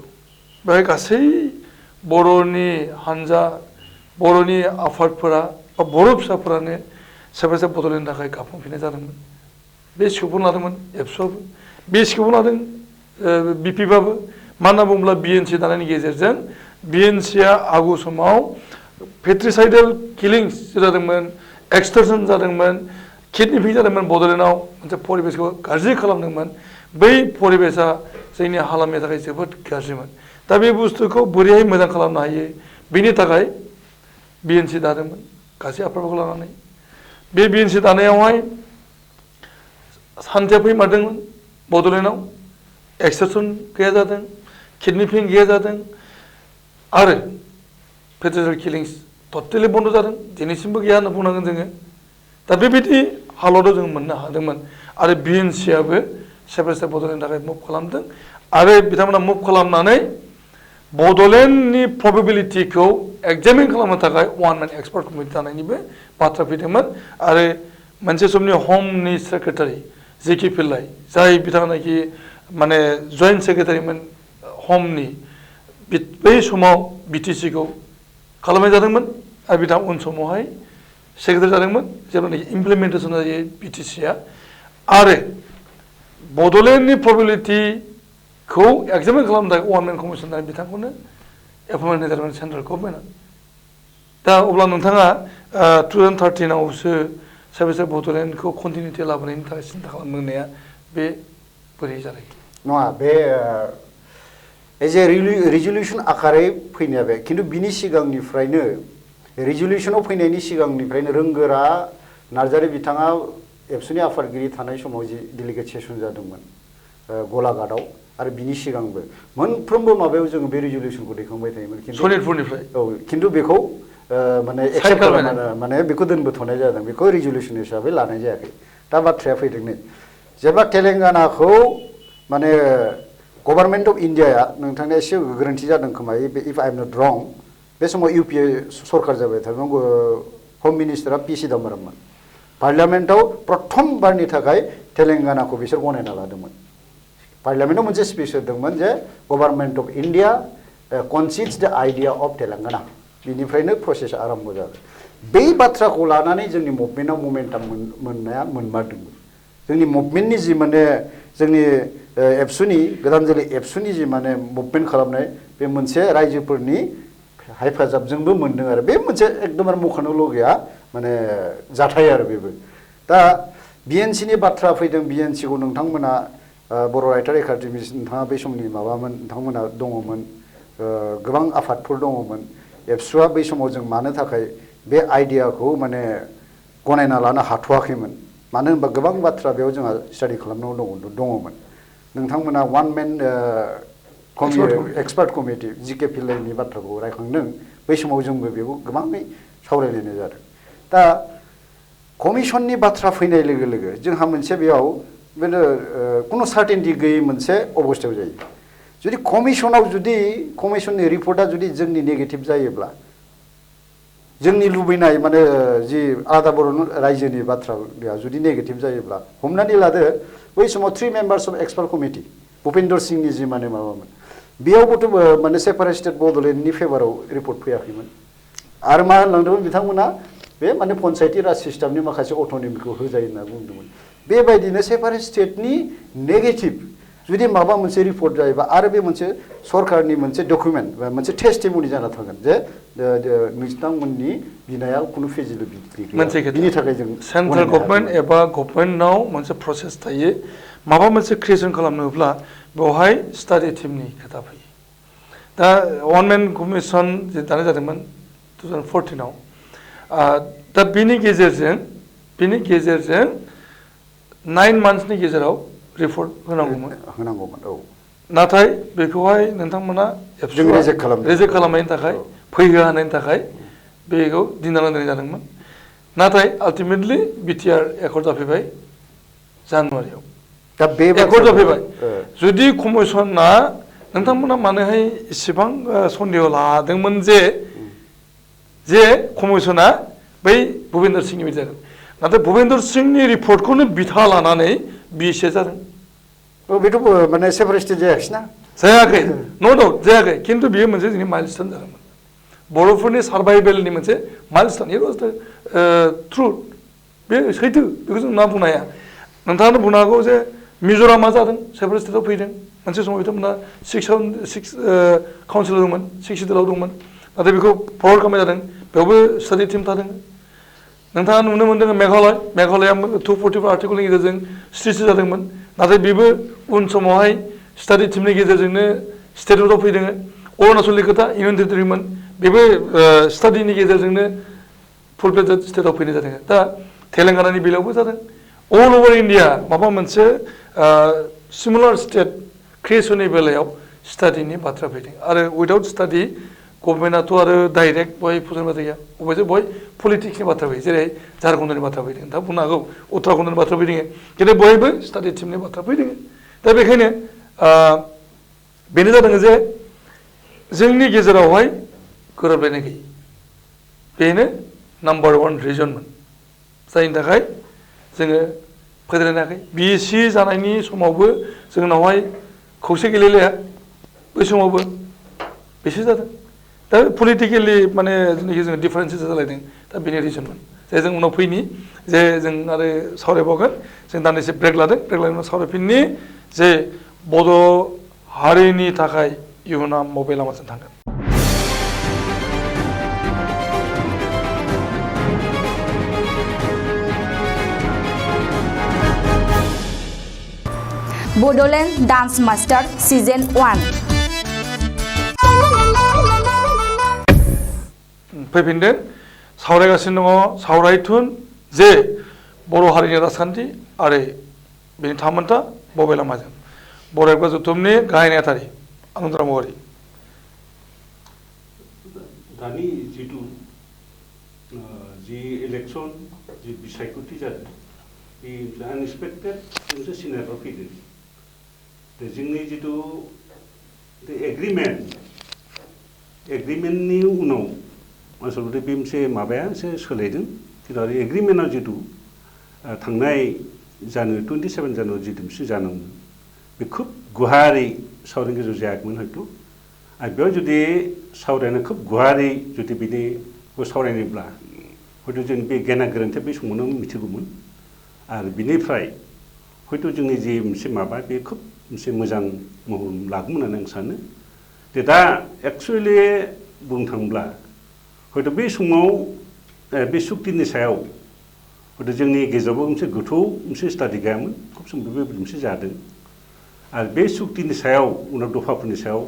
बेहाय गासै बर'नि हानजा बर'नि आफादफोरा बा बर' फिसाफोरानो सेपारेट स्टेट बड'लेण्डनि थाखाय गाबखांफिननाय जादोंमोन बे सिखौबो लादोंमोन एबसुआबो बे सिखौबो लादों बिपिबाबो मानो होनना बुङोब्ला बिएनसि दानायनि गेजेरजों बिएनसिया आगु समाव पेट्रिसाइडेल किलिंस जादोंमोन एक्सटर्सन जादोंमोन किडनेपिं जादोंमोन बड'लेण्डआव मोनसे परिबेसखौ गाज्रि खालामदोंमोन बै परिबेसा जोंनि हालामनि थाखाय जोबोद गाज्रिमोन दा बे बुस्थुखौ बोरैहाय मोजां खालामनो हायो बेनि थाखाय बिएनसि दादोंमोन गासै आफादफोरखौ लानानै बे बिएनसि दानायावहाय सान्थिया फैमारदोंमोन बड'लेण्डआव एक्सटर्सन गैया जादों किडनेपिं गैया जादों आरो पेट्रिसाइडेल किलिंस टटेलि बन्द जादों दिनैसिमबो गैया होनना बुंनांगोन जोङो दा बेबायदि हालतआव जों मोननो हादोंमोन आरो बिएनसिआबो सेपारेट स्टेट बड'लेण्डनि थाखाय मुभ खालामदों आरो बिथांमोना मुभ खालामनानै बड'लेण्डनि प्रबेबिलिटिखौ एग्जामिन खालामनो थाखाय वान मेन एक्सपार्ट कमिटि दानायनिबो बाथ्रा फैदोंमोन आरो मोनसे समनि हमनि सेक्रेटारि जेके पिल्लाइ जाय बिथांमोनाखि माने जइन्ट सेक्रेटारिमोन हमनि बै समाव बिटिसिखौ खालामनाय जादोंमोन आरो बिथाङा उन समावहाय सेक्रेटारि जादोंमोन जेब्लानाखि इमप्लिमेन्टेसन जायो बिटिसिआ आरो बड'लेण्डनि प्रबेबिलिटिखौ एग्जामिन खालामनो थाखाय वान मेन कमिसन दानाय बिथांखौनो एपइन्टमेन्ट होनाय जादोंमोन सेन्ट्रेल गभर्नमेन्टआ दा अब्ला नोंथाङा 2013आवसो सेपारेट स्टेट बड'लेण्डखौ कन्टिनिउटि लाबोनायनि थाखाय सिन्था खालामनाया बे बोरै जादों नङा बे एज ए रिजल्यूशन आकारै फैनाया बे खिन्थु बिनि सिगांनिफ्रायनो रिजल्यूशनाव फैनायनि सिगांनिफ्रायनो रोंगोरा नार्जारी बिथाङा एबसुनि आफादगिरि थानाय समाव जि डेलिगेट सेसन जादोंमोन गलाघाटआव आरो बिनि सिगांबो मोनफ्रोमबो माबायाव जोङो बे रिजल्यूशनखौ दैखांबाय थायोमोन सनितपुरनिफ्राय औ खिन्थु बेखौ माने एक्सेप्ट माने बेखौ दोनबोथ'नाय जादों बेखौ रिजल्यूशन हिसाबै लानाय जायाखै दा बाथ्राया फैदों नै जेब्ला तेलेंगानाखौ माने गभर्नमेन्ट अफ इन्डियाया नोंथांनि एसे गोरोन्थि जादों खोमा इफ आइ एम नट रं बे समाव इउपिए सरकार जाबाय थादों होम मिनिस्टारा पि चिदम्बरममोन पार्लियामेन्टआव प्रथम बारनि थाखाय तेलेंगानाखौ बिसोर गनायना लादोंमोन पार्लियामेन्टआव मोनसे स्पिच होदोंमोन जे गभर्नमेन्ट अफ इन्डिया कनसिडर्स द आइडिया अफ तेलेंगाना बिनिफ्रायनो प्रसेस आरम्भ जादों बै बाथ्राखौ लानानै जोंनि मुभमेन्टआव मोमेन्टाम मोननाया मोनमारदोंमोन जोंनि मुभमेन्टनि जि माने जोंनि एबसुनि गोदान जोलै एबसुनि जि माने मुभमेन्ट खालामनाय बे मोनसे रायजोफोरनि हेफाजाबजोंबो मोनदों आरो बे मोनसे एकदमबारे मख'नो लगिया माने जाथाय आरो बेबो दा बिएनसिनि बाथ्रा फैदों बिएनसिखौ नोंथांमोना बर' राइटार एकाडेमि नोंथाङा बै समनि माबामोन नोंथांमोना दङमोन गोबां आफादफोर दङमोन एबसुआ बै समाव जों मानो थाखाय बे आइडियाखौ माने गनायना लानो हाथ'वाखैमोन मानो होनबा गोबां बाथ्रा बेयाव जोंहा स्टाडि खालामनांगौ दङमोन नोंथांमोना वान मेन एक्सपार्ट कमिटि जिके पिल्लाइनि बाथ्राखौ रायखांदों बै समाव जोंबो बेखौ गोबाङै सावरायलायनाय जादों दा कमिसननि बाथ्रा फैनाय लोगो लोगो जोंहा मोनसे बेयाव कुनु सार्टेनिटि गैयै मोनसे अबस्थायाव जायो जुदि कमिसनाव जुदि कमिसननि रिपर्टआ जुदि जोंनि नेगेटिभ जायोब्ला जोंनि लुबैनाय माने जि आलादा बर' रायजोनि बाथ्राया जुदि नेगेटिभ जायोब्ला हमनानै लादो बै समाव 3 members of expert committee Bhupendra सिंहनि जि माने माबामोन बेयावबोथ' माने सेपारेट स्टेट बड'लेण्डनि फेभाराव रिपर्ट फैयाखैमोन आरो मा होनलांदोंमोन बिथांमोना बे माने पन्सायती राज सिस्टेमनि माखासे अट'नमिखौ होजायो होनना बुंदोंमोन बेबायदिनो सेपारेट स्टेटनि नेगेटिभ जुदि माबा मोनसे रिपर्ट जायोबा आरो बे मोनसे सरकारनि मोनसे डकुमेन्ट बा मोनसे टेस्टिमनि जाना थागोन जे नोंथांमोननि बिनाया खुनु फिजिबिलिटि गैया बिनि थाखाय जों सेन्ट्रेल गभर्नमेन्ट एबा गभर्नमेन्टनाव मोनसे प्रसेस थायो माबा मोनसे क्रिएसन खालामनोब्ला बेवहाय स्टाडि टीमनि खोथा फैयो दा वान मेन कमिसन जे दानाय जादोंमोन 2014आव दा बिनि गेजेरजों 9 मान्थ्सनि गेजेराव रिपर्ट होनांगौमोन औ नाथाय बेखौहाय नोंथांमोना रिजेक्ट खालामनायनि थाखाय फैहोनायनि थाखाय बेखौ दिनना दोननाय जादोंमोन नाथाय आल्टिमेटलि बिटिआर एकर्ड जाफैबाय जानुवारियाव दा बे एकर्ड जाफैबाय जुदि कमिसना नोंथांमोना मानोहाय इसेबां सन्देह लादोंमोन जे कमिसना बै भुपेन्द्र सिंहनि बायदि जागोन नाथाय भुपेन्द्र सिंहनि रिपर्टखौनो बिथा लानानै बिएसए जादों बेथ' माने सेपारेट स्टेट जायाखै ना जायाखै नो डाउट जायाखै खिन्थु बियो मोनसे जोंनि माइलस्टोन जादोंमोन बर'फोरनि सार्भाइभेलनि मोनसे माइलस्टोन इट वाज द ट्रुथ बे सैथो बेखौ जों मा बुंनो हाया नोंथाङानो बुंनो हागौ जे मिज'रामा जादों सेपारेट स्टेटआव फैदों मोनसे समाव बिथांमोना 6 काउन्सिलाव दंमोन 6 सिटआव दंमोन नाथाय बेखौ फरवार्ड खालामनाय जादों बेयावबो स्टाडि टीम थादों नोंथाङा नुनो मोन्दों मेघालया 244 आर्टिकलनि गेजेरजों स्ट्रिच जादोंमोन नाथाय बेबो उन समावहाय स्टाडि टीमनि गेजेरजोंनो स्टेटआव फैदों अरुणाचलनि खोथा इउनियन टेरिटरिमोन बेबो स्टाडिनि गेजेरजोंनो फुल प्लेजेड स्टेटआव फैनाय जादों दा तेलेंगानानि बेलायावबो जादों अल अभार इन्डिया माबा मोनसे सिमिलार स्टेट क्रिएसननि बेलायाव स्टाडिनि बाथ्रा फैदों आरो उइदाउट स्टाडि गभर्नमेन्टआथ' आरो डाइरेक्ट बहाय फुजन बाथ्रा गैया अबयसे बहाय पलिटिक्सनि बाथ्रा फैयो जेरै झारखन्डनि बाथ्रा फैदों दा बुंनो हागौ उत्तराखन्डनि बाथ्रा फैदों खिन्थु बयबो स्टाडि टीमनि बाथ्रा फैदों दा बेखायनो बेनो जादों जे जोंनि गेजेरावहाय गोरोबलायनाय गैयै बेनो नाम्बार 1 रिजनमोन जायनि थाखाय जोङो फोथायनो हायाखै बिएससि जानायनि समावबो जोंनावहाय खौसे गैलायलाया बै समावबो बेसो जादों दा पलिटिकेलि माने जेनाखि जोङो डिफारेन्सेस जालायदों दा बेनि रिजनमोन जे जों उनाव फैनि जे जों आरो सावरायबावगोन जों दान्दिसे ब्रेक लादों ब्रेक लानानै उनाव सावरायफिननि जे बड' हारिनि थाखाय इयुना बबे लामाजों थांगोन BODOLAND Dance Master Season 1 फैफिनदों सावरायगासिनो दङ सावरायथुन जे बर' हारिनि राजखान्थि आरो बेनि थामोनथा बबे लामाजों बर'एबा जथुमनि गाहाय नेहाथारि आनन्द मवारि दानि जिथु जि इलेक्सन जि बिसायख'थि जादों बे आनएक्सपेक्टेड मोनसे सिनारियाव फैदों जोंनि जिथु एग्रिमेन्टनि उनाव आसलते बे मोनसे माबाया एसे सोलायदों खिन्थु आरो एग्रिमेन्टआव जिथु थांनाय 27 जानुवारि जिथु मोनसे जानांगौमोन बे खुब गुवारै सावरायनो गेजेराव जायाखैमोन हयथ' आरो बेयाव जुदि सावरायनो खोब गुवारै जुदि बिनिखौ सावरायनोब्ला हयथ' जों बे गेना गोरोन्थिया बे समावनो मिथिगौमोन आरो बिनिफ्राय हयथ' जोंनि जि मोनसे माबा बे खोब मोनसे मोजां महर लागौमोन होननानै आं सानो दा एक्सुवेलि बुंनो थाङोब्ला हयथ' बे समाव बे सुक्तिनि सायाव हयथ' जोंनि गेजेरावबो मोनसे गोथौ मोनसे स्टाडि गैयामोन खुब समबो बेबायदि मोनसे जादों आरो बे सुक्तिनि सायाव उनाव दफाफोरनि सायाव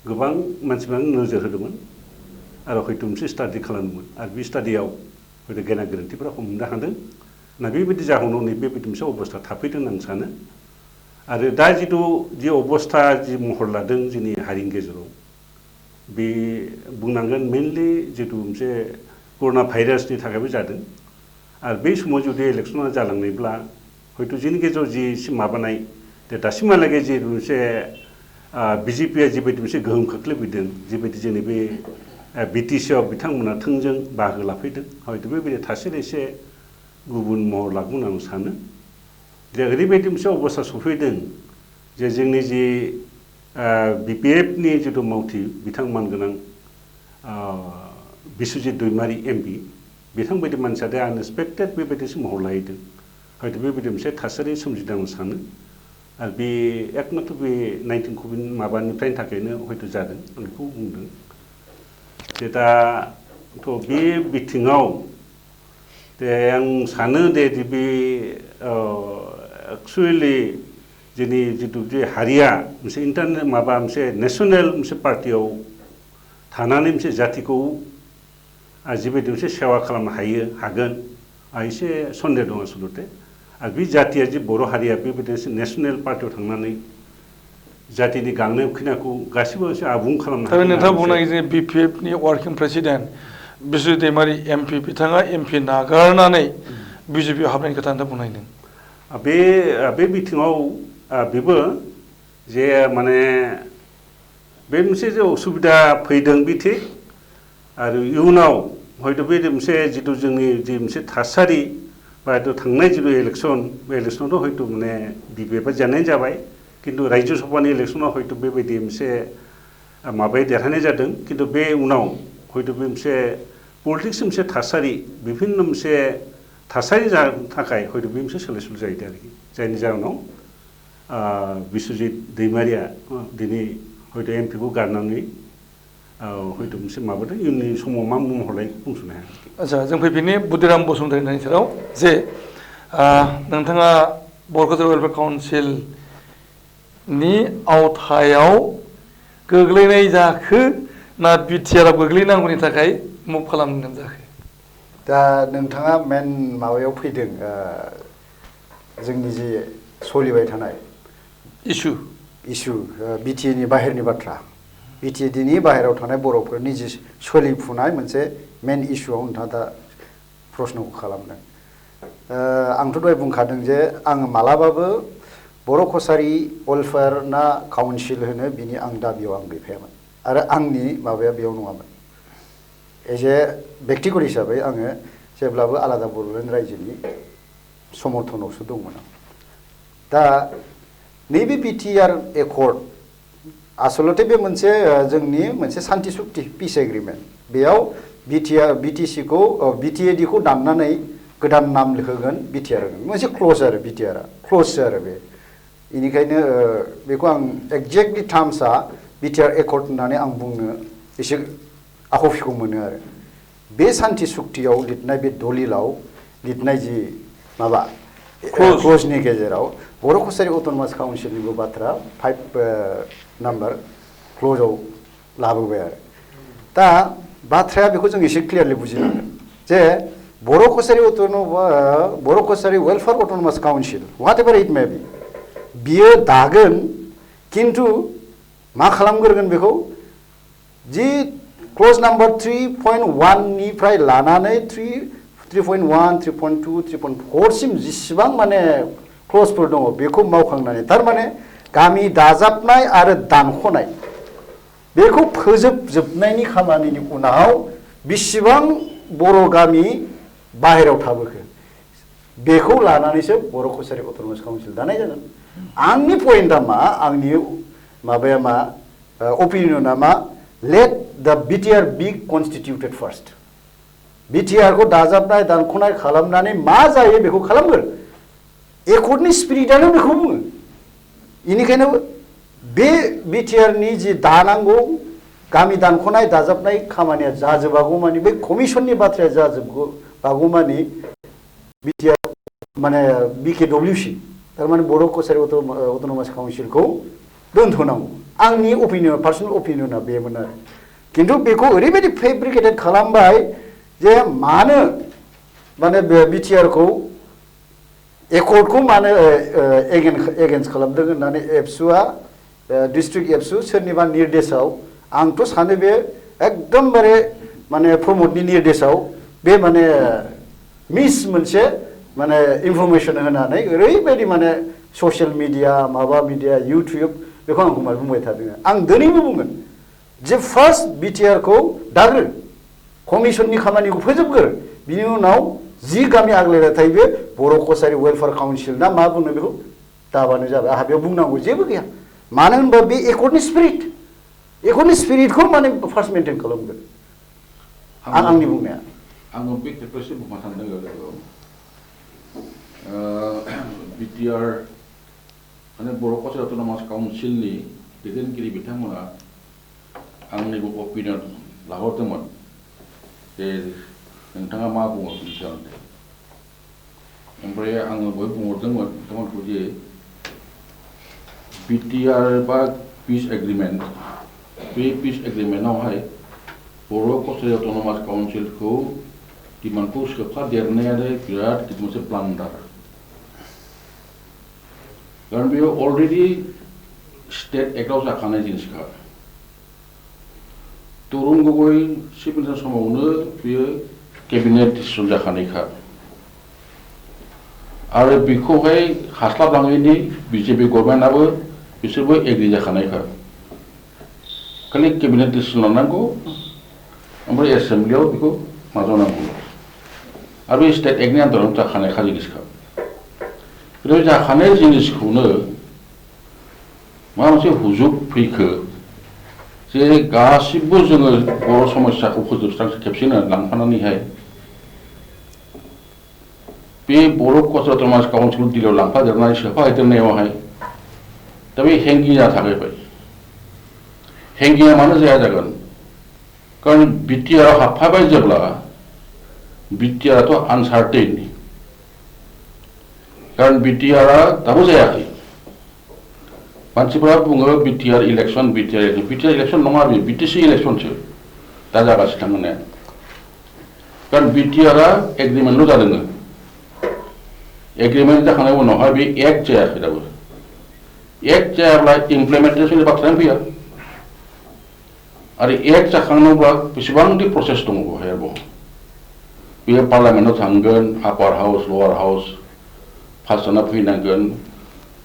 गोबां मानसिफोरानो नोजोर होदोंमोन आरो हयथ' मोनसे स्टाडि खालामदोंमोन आरो बे स्टाडियाव हयथ' गेना गोरोन्थिफोरा हमनो हादों ना बेबायदि जाहोनाव बेबायदि मोनसे अबस्था थाफैदों होनना आं सानो आरो दा जिथु जि अबस्था जि महर लादों जोंनि हारिनि गेजेराव बे बुंनांगोन मेनलि जिथु मोनसे कर'ना भाइरासनि थाखायबो जादों आरो बे समाव जुदि इलेक्सना जालांनायब्ला हयथ' जोंनि गेजेराव जि माबानाय दासिमहालागै जि मोनसे बिजेपिआ जिबायदि मोनसे गोहोम खोख्लैफैदों जिबायदि जोंनि बे बिटिसिआव बिथांमोना थोंजों बाहागो लाफैदों हयथ' बेबायदि थासारि एसे गुबुन महर लागोन होनना आं सानो जे ओरैबायदि मोनसे अबस्था सफैदों जे जोंनि जि बिपिएफनि जिथु मावथि बिथांमोन गोनां बिस्वजित दैमारि एमपि बिथांबायदि मानसिया दा आनएक्सपेक्टेड बेबायदिसो महर लाहैदों हयथ' बेबायदि मोनसे थासारि सोमजिदों आं सानो आरो बे एकमात्र बे 19 कभिड माबानिफ्रायनि थाखायनो हयथ' जादों आं बेखौ बुंदों जे दाथ' बे बिथिङाव आं सानो दे बे एक्सुवेलि जोंनि जिथु जे हारिया मोनसे माबा मोनसे नेसनेल मोनसे पार्टियाव थानानै मोनसे जातिखौ जिबायदि मोनसे सेवा खालामनो हागोन एसे सन्देह दं आसलते आरो बे जातिया जे बर' हारिया बेबायदि नेसनेल पार्टियाव थांनानै जातिनि गांनाय उखैनायखौ गासिबो एसे आबुं खालामनो हागोन नोंथाङा बुंनाय जे बिपिएफनि वार्किं प्रेसिडेन्ट बिस्वजित दैमारि एमपि बिथाङा एमपि नागारनानै बिजेपिआव हाबनायनि खोथा नोंथाङा बुंनायदों बे बिथिङाव बेबो जे माने बे मोनसे जे असुबिदा फैदों बे थिग आरो इयुनाव हयथ' बे मोनसे जिथु जोंनि जि मोनसे थासारि बा थांनाय जिथु इलेक्सन बे इलेक्सनावथ' हयथ' माने बिपिएफआ जेननाय जाबाय खिन्थु रायजो सभानि इलेक्सनाव हयथ' बेबायदि मोनसे माबाया देरहानाय जादों खिन्थु बे उनाव हयथ' बे मोनसे पलिटिक्स मोनसे थासारि बिभिन्न मोनसे थासारि जानो थाखाय हयथ' बे मोनसे सोलाय सोल' जाहैदों आरोखि जायनि जाहोनाव बिस्वजित दैमारिया दिनै हयथ' एमपिखौ गारनानै हयथ' मोनसे माबादों इयुननि समाव मा महरलाय बुंस'नो हाया आच्छा जों फैफिननि बुदिराम बसुमतारिनि सेराव जे नोंथाङा बर' कालचारेल वेलफेयार काउन्सिलनि आवथायाव गोग्लैनाय जाखो ना बिटिआरआव गोग्लैनांगौनि थाखाय मुभ खालामनो जाखो दा नोंथाङा मेन माबायाव फैदों जोंनि जे सोलिबाय थानाय इसु बिटिएनि बाहेरनि बाथ्रा बिटिएनि बाहेरायाव थानाय बर'फोरनि जि सोलिफुनाय मोनसे मेन इस्युआव नोंथाङा दा प्रश्नखौ खालामदों आंथ' दहाय बुंखादों जे आङो मालाबाबो बर' कसारि वेलफेयार ना काउन्सिल होनो बिनि आं दाबियाव आं गैफायामोन आरो आंनि माबाया बेयाव नङामोन एज ए बेक्तिगत हिसाबै आङो जेब्लाबो आलादा बड'लेण्ड रायजोनि समर्थनावसो दंमोन आं दा नैबे बिटिआर एकर्ड आसलते बे मोनसे जोंनि मोनसे सान्थि सुक्ति पिस एग्रिमेन्ट बेयाव बिटिसिखौ बिटिएडिखौ दाननानै गोदान नाम होगोन बिटिआर होगोन मोनसे क्ल'ज आरो बिटिआरआ क्ल'जसो आरो बे बेनिखायनो बेखौ आं एक्जेक्टलि टार्म्सआ बिटिआर एकर्ड होननानै आं बुंनो एसे आख'फिखौ मोनो आरो बे सान्थि सुक्तियाव लिरनाय बे दलिलाव लिरनाय जि माबा क्ल'जनि गेजेराव बर' कसारि अट'नमास काउन्सिलनिबो बाथ्रा 5 नाम्बार क्ल'जआव लाबोबाय आरो दा बाथ्राया बेखौ जों एसे क्लियारलि बुजिनांगोन जे Bodo' Kachari welfare autonomous council whatever it may be बियो दागोन किन्तु मा खालामग्रोगोन बेखौ जि क्लज नाम्बार 3.1 निफ्राय लानानै 3.1 3.2 3.4 सिम जिसिबां माने क्लजफोर दङ बेखौ मावखांनानै थारमाने गामि दाजाबनाय आरो दानख'नाय बेखौ फोजोबजोबनायनि खामानिनि उनाव बिसिबां बर' गामि बाहेरायाव थाबोखो बेखौ लानानैसो बर' कसारी अट'नमास काउन्सिल दानाय जागोन आंनि पइन्टआ मा आंनि माबाया मा अपिनियना मा let the BTR be constituted first BTR को दाजाबनाय दानख'नाय खालामनानै मा जायो बेखौ खालामगोन एकर्डनि स्पिरिटआनो बेखौ बुङो इनिखायनो बे बिटिआरनि जि दानांगौ गामि दानख'नाय दाजाबनाय खामानिया जाजोबागौमानि बे कमिसननि बाथ्राया जाजोबागौमानि बिटिआर माने बिकेडब्लिउसि थारमाने बर' कसारी अट'नमास काउन्सिलखौ दोनथ'नांगौ आंनि अपिनियन पार्सनेल अपिनियना बेमोन आरो किन्तु बेखौ ओरैबायदि फेब्रिकेटेड खालामबाय जे मानो माने बिटिआरखौ एकर्डखौ मानो एगेन्स्ट खालामदों होननानै एबसुआ डिस्ट्रिक्ट एबसु सोरनिबा निर्देशआव आंथ' सानो बे एकदमबारे माने प्रमदनि निर्देशआव बे माने मिस मोनसे माने इनफरमेसन होनानै ओरैबायदि माने ससियेल मिडिया माबा मिडिया इउटुब बेखौ आं बुंबाय थादों आं दिनैबो बुंगोन जे फार्स्ट बिटिआरखौ दाग्रो कमिसननि खामानिखौ फोजोबग्रो बिनि उनाव जि गामि आग्लायना थायो बे बर' कसारी वेलफेयार काउन्सिल ना मा बुङो बेखौ दाबानो जाबाय आंहा बेयाव बुंनांगौ जेबो गैया मानो होनबा बे एकर्डनि स्पिरिटखौ माने फार्स्ट मेनटेन खालामगोन आंनि बुंनाया आङो बे खेबखौ एसे बुंनो सानदों बिटिआर माने बर' कसारी अट'नमास काउन्सिलनि दैदेनगिरि बिथांमोना आंनिबो अपिनियन लाहरदोंमोन जे नोंथाङा मा बुङो बिनि सोमोन्दै ओमफ्राय आङो बहाय बुंहरदोंमोन बिथांमोनखौ जे बिटिआर बा पिस एग्रिमेन्ट बे पिस एग्रिमेन्टआवहाय बर' कसारी अट'नमास काउन्सिलखौ डिमान्डखौ सोफादेरनायानो बिराद गिदिर मोनसे ब्लान्डार कारण बेयो अलरेडि स्टेट एक्टआव जाखानाय जिनिसखा तरुण गगৈ चिफ मिनिस्टार समावनो बेयो केबिनेट डिसिसन जाखानायखा आरो बेखौहाय हास्लाबलाङैनि बिजेपि गभर्नमेन्टआबो बिसोरबो एग्रि जाखानायखा खालि केबिनेट डिसिसन लानांगौ ओमफ्राय एसेम्ब्लियाव बेखौ नाजावनांगौ आरो बे स्टेट एक्टनि आन्दाराव जाखानायखा जिनिसखा बे जाखानाय जिनिसखौनो माबा मोनसे हुजुग फैखो जे गासिबो जोङो बर' समस्याखौ फोजोबस्रांसो खेबसेनो लांफानानैहाय बे बर' कसारी अट'नमास काउन्सिलखौ दिल्लीयाव लांफादेरनानै सोफादेरनायावहाय दा बे हेंगिया थालायबाय हेंगिया मानो जाया जागोन कारण बिटिआर हाबफाबाय जेब्ला बिटिआरथ' आनसार्टेन कारण बिटिआरआ दाबो जायाखै मानसिफोरा बुङो बिटिआर इलेक्शन बिटिआर इलेक्शन नङा बे बिटिसि इलेक्शनसो दा जागासिनो थांनाया कारण बिटिआरआ एग्रिमेन्टल' जादों एग्रिमेन्ट जाखांनायनि उनावहाय बे एक्ट जायाखै दाबो एक्ट जायाब्ला इमप्लिमेन्टेसननि बाथ्रायानो फैया आरो एक्ट जाखांनोब्ला बेसेबांदि प्रसेस दङ बेवहाय आरोबाव बेयो पार्लियामेन्टआव थांगोन आपार हाउस लवार हाउस पास जाना फैनांगोन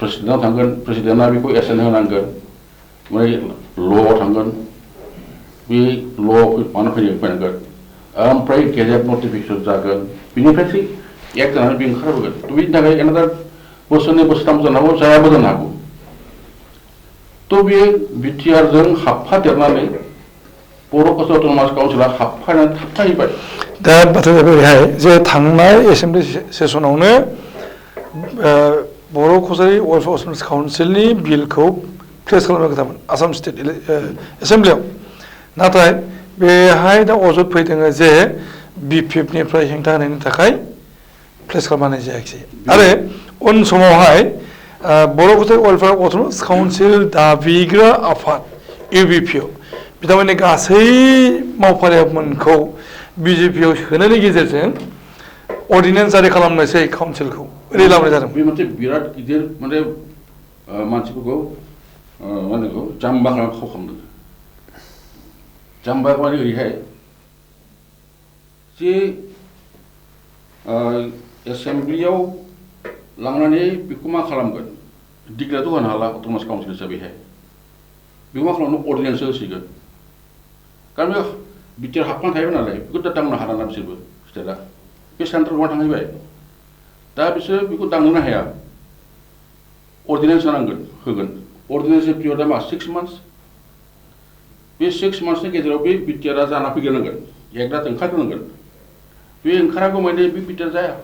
प्रेसिडेन्टआव थांगोन प्रेसिडेन्टआ बेखौ एसेन्ट होनांगोन ओमफ्राय ल'आव थांगोन बे ल' मानो फैनांगोन ओमफ्राय गेजेट नटिफिकेसन जागोन बिनिफ्रायसो एक्ट जानानै बे ओंखारबोगोन थ' बिनि थाखाय एनादार बोसोरनै बोसोरथाम जानो हागौ जायाबो जानो हागौ थ' बे बिटिआरजों हाबफादेरनानै बर' कसारी अट'नमास काउन्सिला हाबफानानै थाबथाहैबाय दा बाथ्राया जाबाय ओरैहाय जे थांनाय एसेम्बलि सेसनावनो बर' कसारी वेलफेयार अट'नमास काउन्सिलनि बिलखौ प्लेस खालामनो खोथामोन आसाम स्टेट एसेम्बलियाव नाथाय बेहाय दा अजद फैदों जे बिपिएफनिफ्राय हेंथा होनायनि थाखाय प्लेस खालामनाय जायाखिसै आरो उन समावहाय बर' कसारी वेलफेयार अट'नमास काउन्सिल दाबिग्रा आफाद इउबिपिअ बिथांमोननि गासै मावफारियामोनखौ बिजेपियाव सोनायनि गेजेरजों अर्डिनेन्स जारि खालामनोसै काउन्सिलखौ ओरै लाबोनाय जादों बे मोनसे बिराद गिदिर माने मानसिफोरखौ मा होनो बेखौ जाम्बा खालामदों जाम्बा माने ओरैहाय जे एसेम्ब्लियाव लांनानै बेखौ मा खालामगोन डिक्लेयारथ' होनो हाला अट'नमास काउन्सिल हिसाबैहाय बेखौ मा खालामनो अर्डिनेन्ससो होसिगोन कारण बे बिटिआर हाबनानै थाहैबाय नालाय बेखौ दा दांनो हाला ना बिसोरबो स्टेटआ बे सेन्ट्रेल गभर्नमेन्ट थांहैबाय दा बिसोर बेखौ दांनोनो हाया अर्डिनेन्स होगोन अर्डिनेन्सनि पिरियडआ मा 6 months बे 6 monthsनि गेजेराव बे बिटिआरआ जाना फैग्रोनांगोन एक्टआ ओंखारग्रोनांगोन बे ओंखारागौ माने बे बिटिआर जाया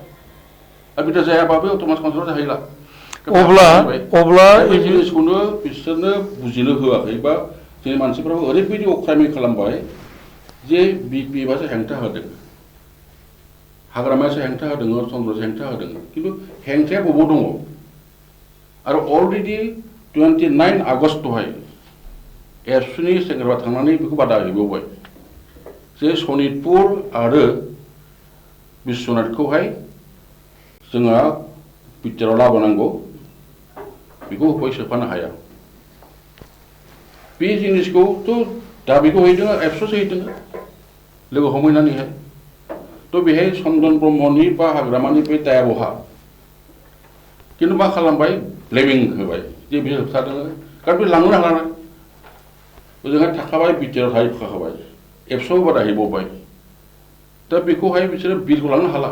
आरो बिटिआर जायाबाबो अट'नमास काउन्सिलाव जाहैला अब्ला बे जिनिसखौनो बिसोरनो बुजिनो होआखै बा जोंनि मानसिफोराबो ओरैबायदि अख्रामि खालामबाय जे बिपिएफआसो हेंथा होदों हाग्रामायासो हेंथा होदों चन्द्रसो हेंथा होदों किन्तु हेंथाया बबाव दङ आरो अलरेडि 29 आगस्टआवहाय एबसुनि सेक्रेटारिया थांनानै बेखौ बादा हैबावबाय जे सनितपुर आरो बिश्वनाथखौहाय जोंहा बिटिआरआव लाबोनांगौ बेखौ होफाय सोफानो हाया बे जिनिसखौथ' दाबिखौ हैदों एबसुसो हैदों लोगो हमहैनानैहाय थ' बेहाय चन्दन ब्रह्मनि बा हाग्रामानि बे दाया बहा किन्तु मा खालामबाय ब्लेमिं होबाय जे बियो होबथादों कारण बे लांनो हाला ना ओजोंहाय थाखाबाय बिटिआरआव थाहैखाबाय एबसुआव बादा हैबावबाय दा बेखौहाय बिसोरो बिलखौ लांनो हाला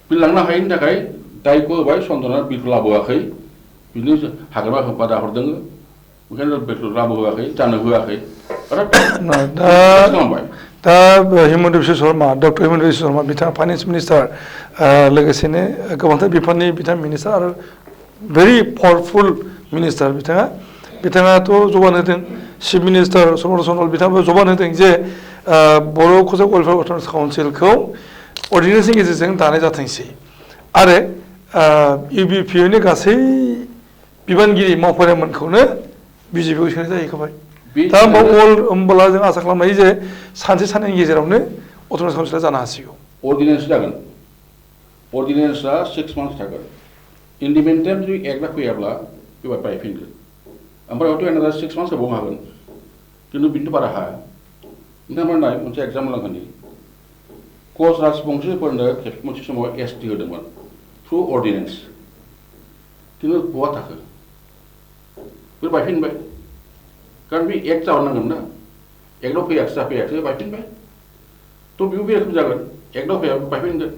बिल लांनो हायैनि थाखाय दायखौ होबाय चन्दना बिलखौ लाबोआखै बिनो हाग्रामा बादा हरदों ओंखायनो बिलखौ लाबोआखै जानो होआखै दा हिमन्त बिश्व शर्मा डक्टर हिमन्त बिश्व शर्मा बिथाङा फाइनेन्स मिनिस्टार लोगोसेनो गोबांथार बिफाननि बिथां मिनिस्टार आरो भेरि पावारफुल मिनिस्टार बिथाङाथ' जबान होदों चिफ मिनिस्टार सर्बानन्द सन'वाल बिथाङाबो जबान होदों जे बर' कसाक वेलफेयार अथ'नमास काउन्सिलखौ अर्डिनेन्सनि गेजेरजों दानाय जाथोंसै आरो इउबिपिनि गासै बिबानगिरि मावफारियामोनखौनो बिजेपिआव सोनाय जाहैखाबाय दा होमब्ला जों आसा खालामनो हायो जे सानसे साननैनि गेजेरावनो अट'नमास काउन्सिला जानो हासिगौ अर्डिनेन्स जागोन अर्डिनेन्सआ 6 months थागोन इन दि मेन टाइम जुदि एक्टआ फैयाब्ला बे बायफिनगोन ओमफ्राय हयथ' एनादार 6 months होबावनो हागोन किन्तु बिनिथ' बारा हाया नोंथांमोना नाय मोनसे एग्जाम्पल लांहोनि कच राजबंशीफोरनो मोनसे समाव एसटि होदोंमोन थ्रु अर्डिनेन्स किन्तु बहा थाखो बे बायफिनबाय कारण बे एक्ट जानांगोन ना एक्टआव फैयाखै बायफिनबाय थ' बेबो बे रोखोम जागोन एक्टआव फैया बायफिनगोन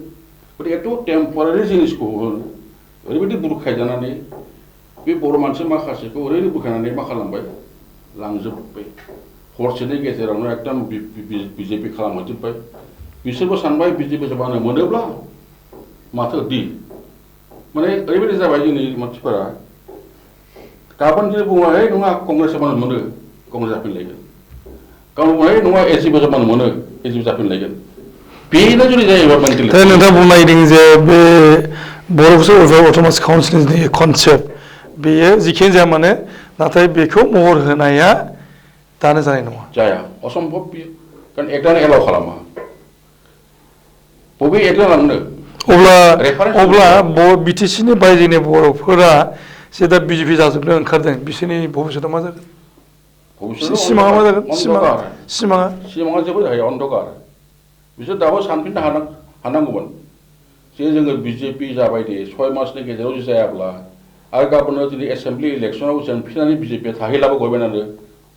गतिके एथ' टेम्परारि जिनिसखौ ओरैबायदि बुरखायजानानै बे बर' मानसि माखासेखौ ओरैबायदि बुरखायनानै मा खालामबाय लांजोब्बाय हरसेनि गेजेरावनो एकदम बिजेपि खालामहैजोब्बाय बिसोरबो सानबाय बिजेपि जबानो मोनोब्ला माथो माने ओरैबायदि जाबाय जोंनि मानसिफोरा गाबोन जुदि बुङो है नङा कंग्रेस जबानो मोनो कंग्रेस जाफिनलायगोन गाबोन बुङो है नङा एसडिपि जबानो मोनो एसडिपि जाफिनलायगोन बेनो जुदि जायोबा मेन्टेलिटि नोंथाङा बुंनायदों जे बे बर' कसाक वेलफेयार अथ'नमास काउन्सिलनि कनसेप्ट बेयो जिखियानो जाया मानो नाथाय बेखौ महर होनाया दानो जानाय नङा जाया असम्भब बियो कारण एक्टआनो एलाउ खालामा बबे एक्टआ लांनो अब्ला बिटिसिनि बायजोनि बर'फोरा जे दा बिजेपि जाजोबनो ओंखारदों बिसोरनि भबिष्यतआ मा जागोन सिमाङा मा जागोन सिमाङा जोबोद जायो अन्धकार बिसोर दाबो सानफिननो हानांगौमोन जे जोङो बिजेपि जाबायदि 6 मासनि गेजेराव जुदि जायाब्ला आरो गाबोन जुदि एसेम्ब्लि इलेक्सनाव जेनफिननानै बिजेपिया थाहैलाबो गयबायनानो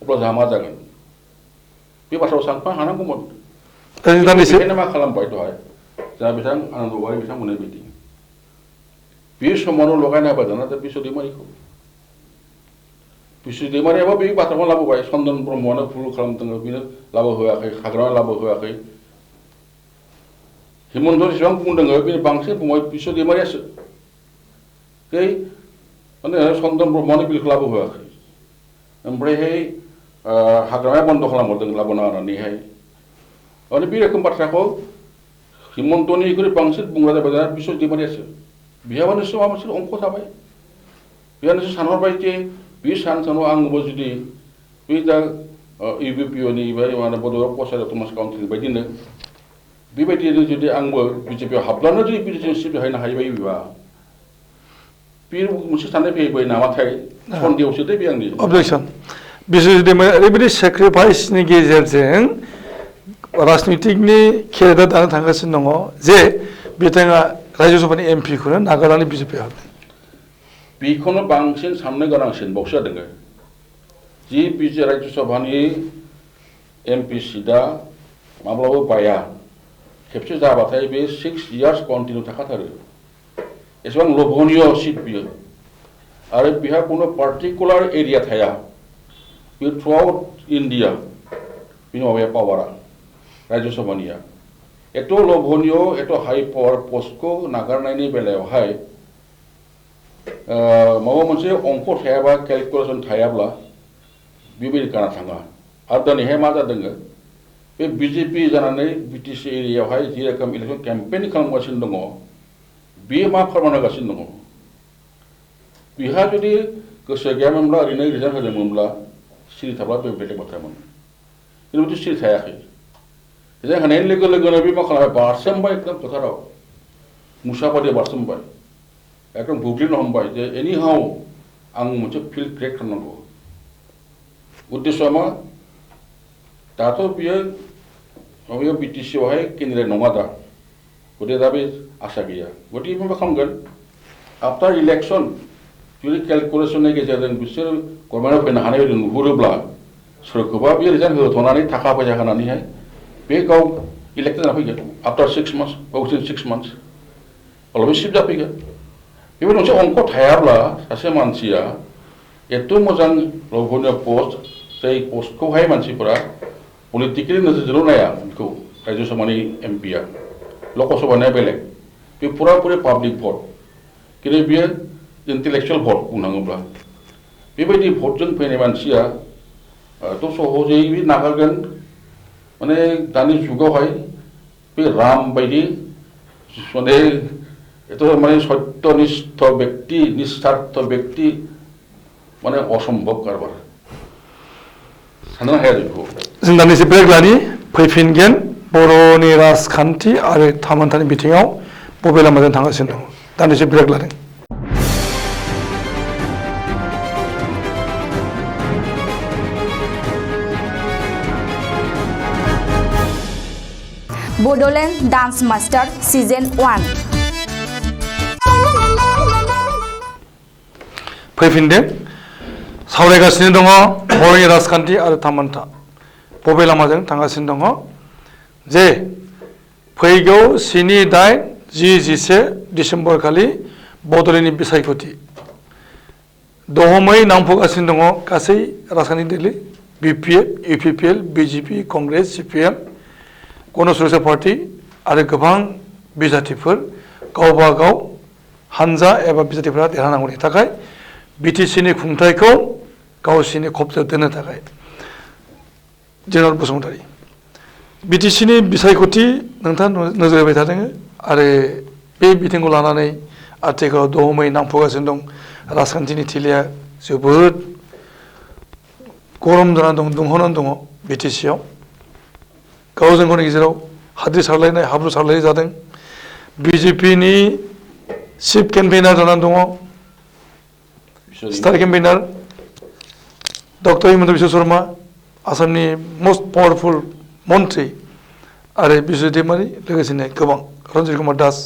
अब्ला जोंहा मा जागोन बे बाथ्राखौ सानफा हानांगौमोन बेखायनो मा खालामबाय दहाय जोंहा बिथां आनन्द गगৈ बिथां बुंनाय बायदि बे समावनो लगायना होबाय दाना बिश्व दैमारियाबो बे बाथ्राखौ लाबोबाय चन्दन ब्रह्मआनो भुल खालामदों बेनो लाबोहोआखै हाग्रामा लाबोहोआखै हिमन्त जेसेबां बुंदों बेनि बांसिन बुंबाय बिश्व दैमारियासो माने चन्दन ब्रह्मआनो बिलखौ लाबोहोआखै ओमफ्रायहाय हाग्रामाया बन्द खालामहरदों लाबोना होनानैहाय माने बे रोखोम बाथ्राखौ हिमन्तनिख्रुइ बांसिन बुंग्रा जाबाय दाना बिश्व दैमारियासो बिहाबो निस्सय माबा मोनसे अंक थाबाय बिहा निस्सय सानहरबाय जे बे सानसेयाव आंबो जुदि बे दा UBPO नि माने बड'लेण्ड पसार अट'नमास काउन्सिल बायदिनो बेबायदिनो जुदि आंबो बिजेपियाव हाबलानो जुदि बिजेपि सिट हायनो हायोबा बे मोनसे साननाय फैबाय नामाथाय सन्देहसो दे बे आंनि अबजेक्सन बिसोर ओरैबायदि सेक्रिफाइसनि गेजेरजों राजनितिकनि केरियार दानो थांगासिनो दङ जे बिथाङा रायजो सभानि एमपिखौनो नागारनानै बिजेपियाव हाबदों बेखौनो बांसिन साननो गोनांसिन बावसो जादों जि बिजे रायजो सभानि एमपि सिटआ माब्लाबा बाया खेबसे जाबाथाय बे 6 इयार्स कन्टिनिउ थाखाथारो एसेबां लभनीय सिट बियो आरो बेहा कोनो पार्टिकुलार एरिया थाया बे थ्रुआउट इन्डिया बेनि माबाया पावारा रायजो सभानिया एथ' लभनीय एथ' हाई पावार पस्टखौ नागारनायनि बेलायावहाय माबा मोनसे अंक थायाबा केलकुलेसन थायाब्ला बेबायदि गाना थाङा आरो दिनैहाय मा जादों बे बिजेपि जानानै बिटिसि एरियायावहाय जि रोखोम इलेक्सन केम्पेइन खालामगासिनो दङ बेयो मा फोरमान होगासिनो दङ बिहा जुदि गोसो गैयामोनब्ला ओरैनो रिजाइन होदोंमोनब्ला सिरि थाब्ला बे बेलेग बाथ्रामोन खिन्थु बिदि सिरि थायाखै रिजाइन होनायनि लोगो लोगोनो बे मा खालामबाय बारसोमबाय एकदम फोथाराव मुसाबादि बारसोमबाय एकदम बुग्लिनो हमबाय जे एनि हाउ आं मोनसे फिल्ड क्रिएट खालामनांगौ उद्देश्यआ मा दाथ' बियो माबायाव बिटिसिआवहाय केन्डिडेट नङा दा गतिके दा बे आसा गैया गतिके मा खालामगोन आफ्टार इलेक्शन जुदि केलकुलेसननि गेजेरजों बिसोर गभर्नमेन्टआव फैनो हानाय बायदि नुहुरोब्ला सोरखौबा बे रिजाइन होथ'नानै थाखा फैसा होनानैहाय बे गाव इलेक्टेड जाना फैगोन आफ्टार 6 months उइथिन 6 months अब्ला बे सिट जाफैगोन बेबायदि मोनसे अंक थायाब्ला सासे मानसिया एथ' मोजां लभनीय पस्ट जाय पस्टखौहाय मानसिफोरा पलिटिकेलि नोजोरजोंल' नाया बेखौ रायजो सभानि एमपिया लकसभानिया बेलेग बे पुरापुरि पाब्लिक भट खिन्थु बियो इन्टेलेक्सुवेल भट बुंनाङोब्ला बेबायदि भटजों फैनाय मानसिया थ' सहजै बे नागारगोन माने दानि जुगावहाय बे राम बायदि माने एथ' माने सत्यनिष्ठ व्यक्ति निस्वार्थ व्यक्ति माने असम्भव कारबार साननो हाया बेखौ जों दान्दिसे ब्रेक लानि फैफिनगोन बर'नि राजखान्थि आरो थामोनथानि बिथिङाव बबे लामाजों थांगासिनो दं दान्दिसे ब्रेक लादों BODOLAND Dance Master Season 1 फैफिनदों सावरायगासिनो दङ बर'नि राजखान्थि आरो थामोनथा बबे लामाजों थांगासिनो दङ जे फैगौ 7, 8, 10, 11 डिसेम्बर खालि बड'लेण्डनि बिसायख'थि दहमै नांफुगासिनो दङ गासै राजखान्थि Delhi BPF, UPPL, BJP, Congress, CPM, गण सुरक्षा पार्टी आरो गोबां बिजाथिफोर गावबा गाव हानजा एबा बिजाथिफोरा देरहानांगौनि थाखाय बिटिसिनि खुंथायखौ गावसिनि खबजायाव दोननो थाखाय जेनेरेल बसुमतारी बिटिसिनि बिसायख'थि नोंथाङा नोजोर होबाय थादों आरो बे बिथिंखौ लानानै आथिखालाव दहमै नांफुगासिनो दं राजखान्थिनि थिलिया जोबोद गरम जानानै दं दुंहावनानै दङ बिटिसिआव गावजों गावनि गेजेराव हाद्रि सारलायनाय हाब्रु सारलायनाय जादों बिजेपिनि चिफ केम्पेइनार जानानै दङ स्टार केम्पेइनार डक्टर हिमन्त बिश्व शर्मा आसामनि मोस्ट पावारफुल मन्त्रि आरो बिश्व दैमारि लोगोसेनो गोबां रन्जित कुमार दास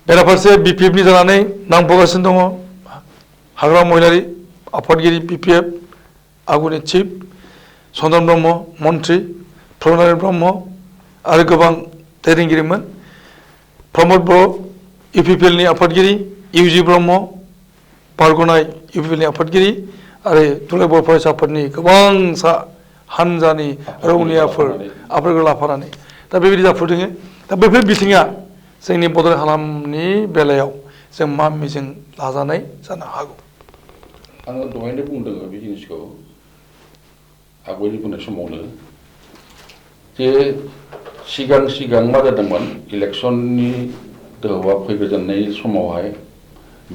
बेराफारसे बिपिएफनि जानानै नांफुगासिनो दङ हाग्रामा महिलारि आफादगिरि बिपिएफ आगुनि चिफ सन्दन ब्रह्म मन्त्रि प्रनारायण ब्रह्म आरो गोबां दैदेनगिरिमोन प्रमद बर' इउपिपिएलनि आफादगिरि इउजि ब्रह्म बारग'नाय इउपिपिएलनि आफादगिरि आरो थुनलाइ बर' फरायसा आफादनि गोबांसा हानजानि रौनियाफोर आफादफोर लाफानानै दा बेबायदि जाफुदों दा बेफोर बिथिङा जोंनि बड'लेण्ड हालामनि बेलायाव जों मा मिजिं लाजानाय जानो हागौ आङो दहायनो बुंदों बे जिनिसखौ आगोलनि बुंनाय समावनो जे सिगां मा जादोंमोन इलेक्सननि दोहौआ फैग्रोजेननाय समावहाय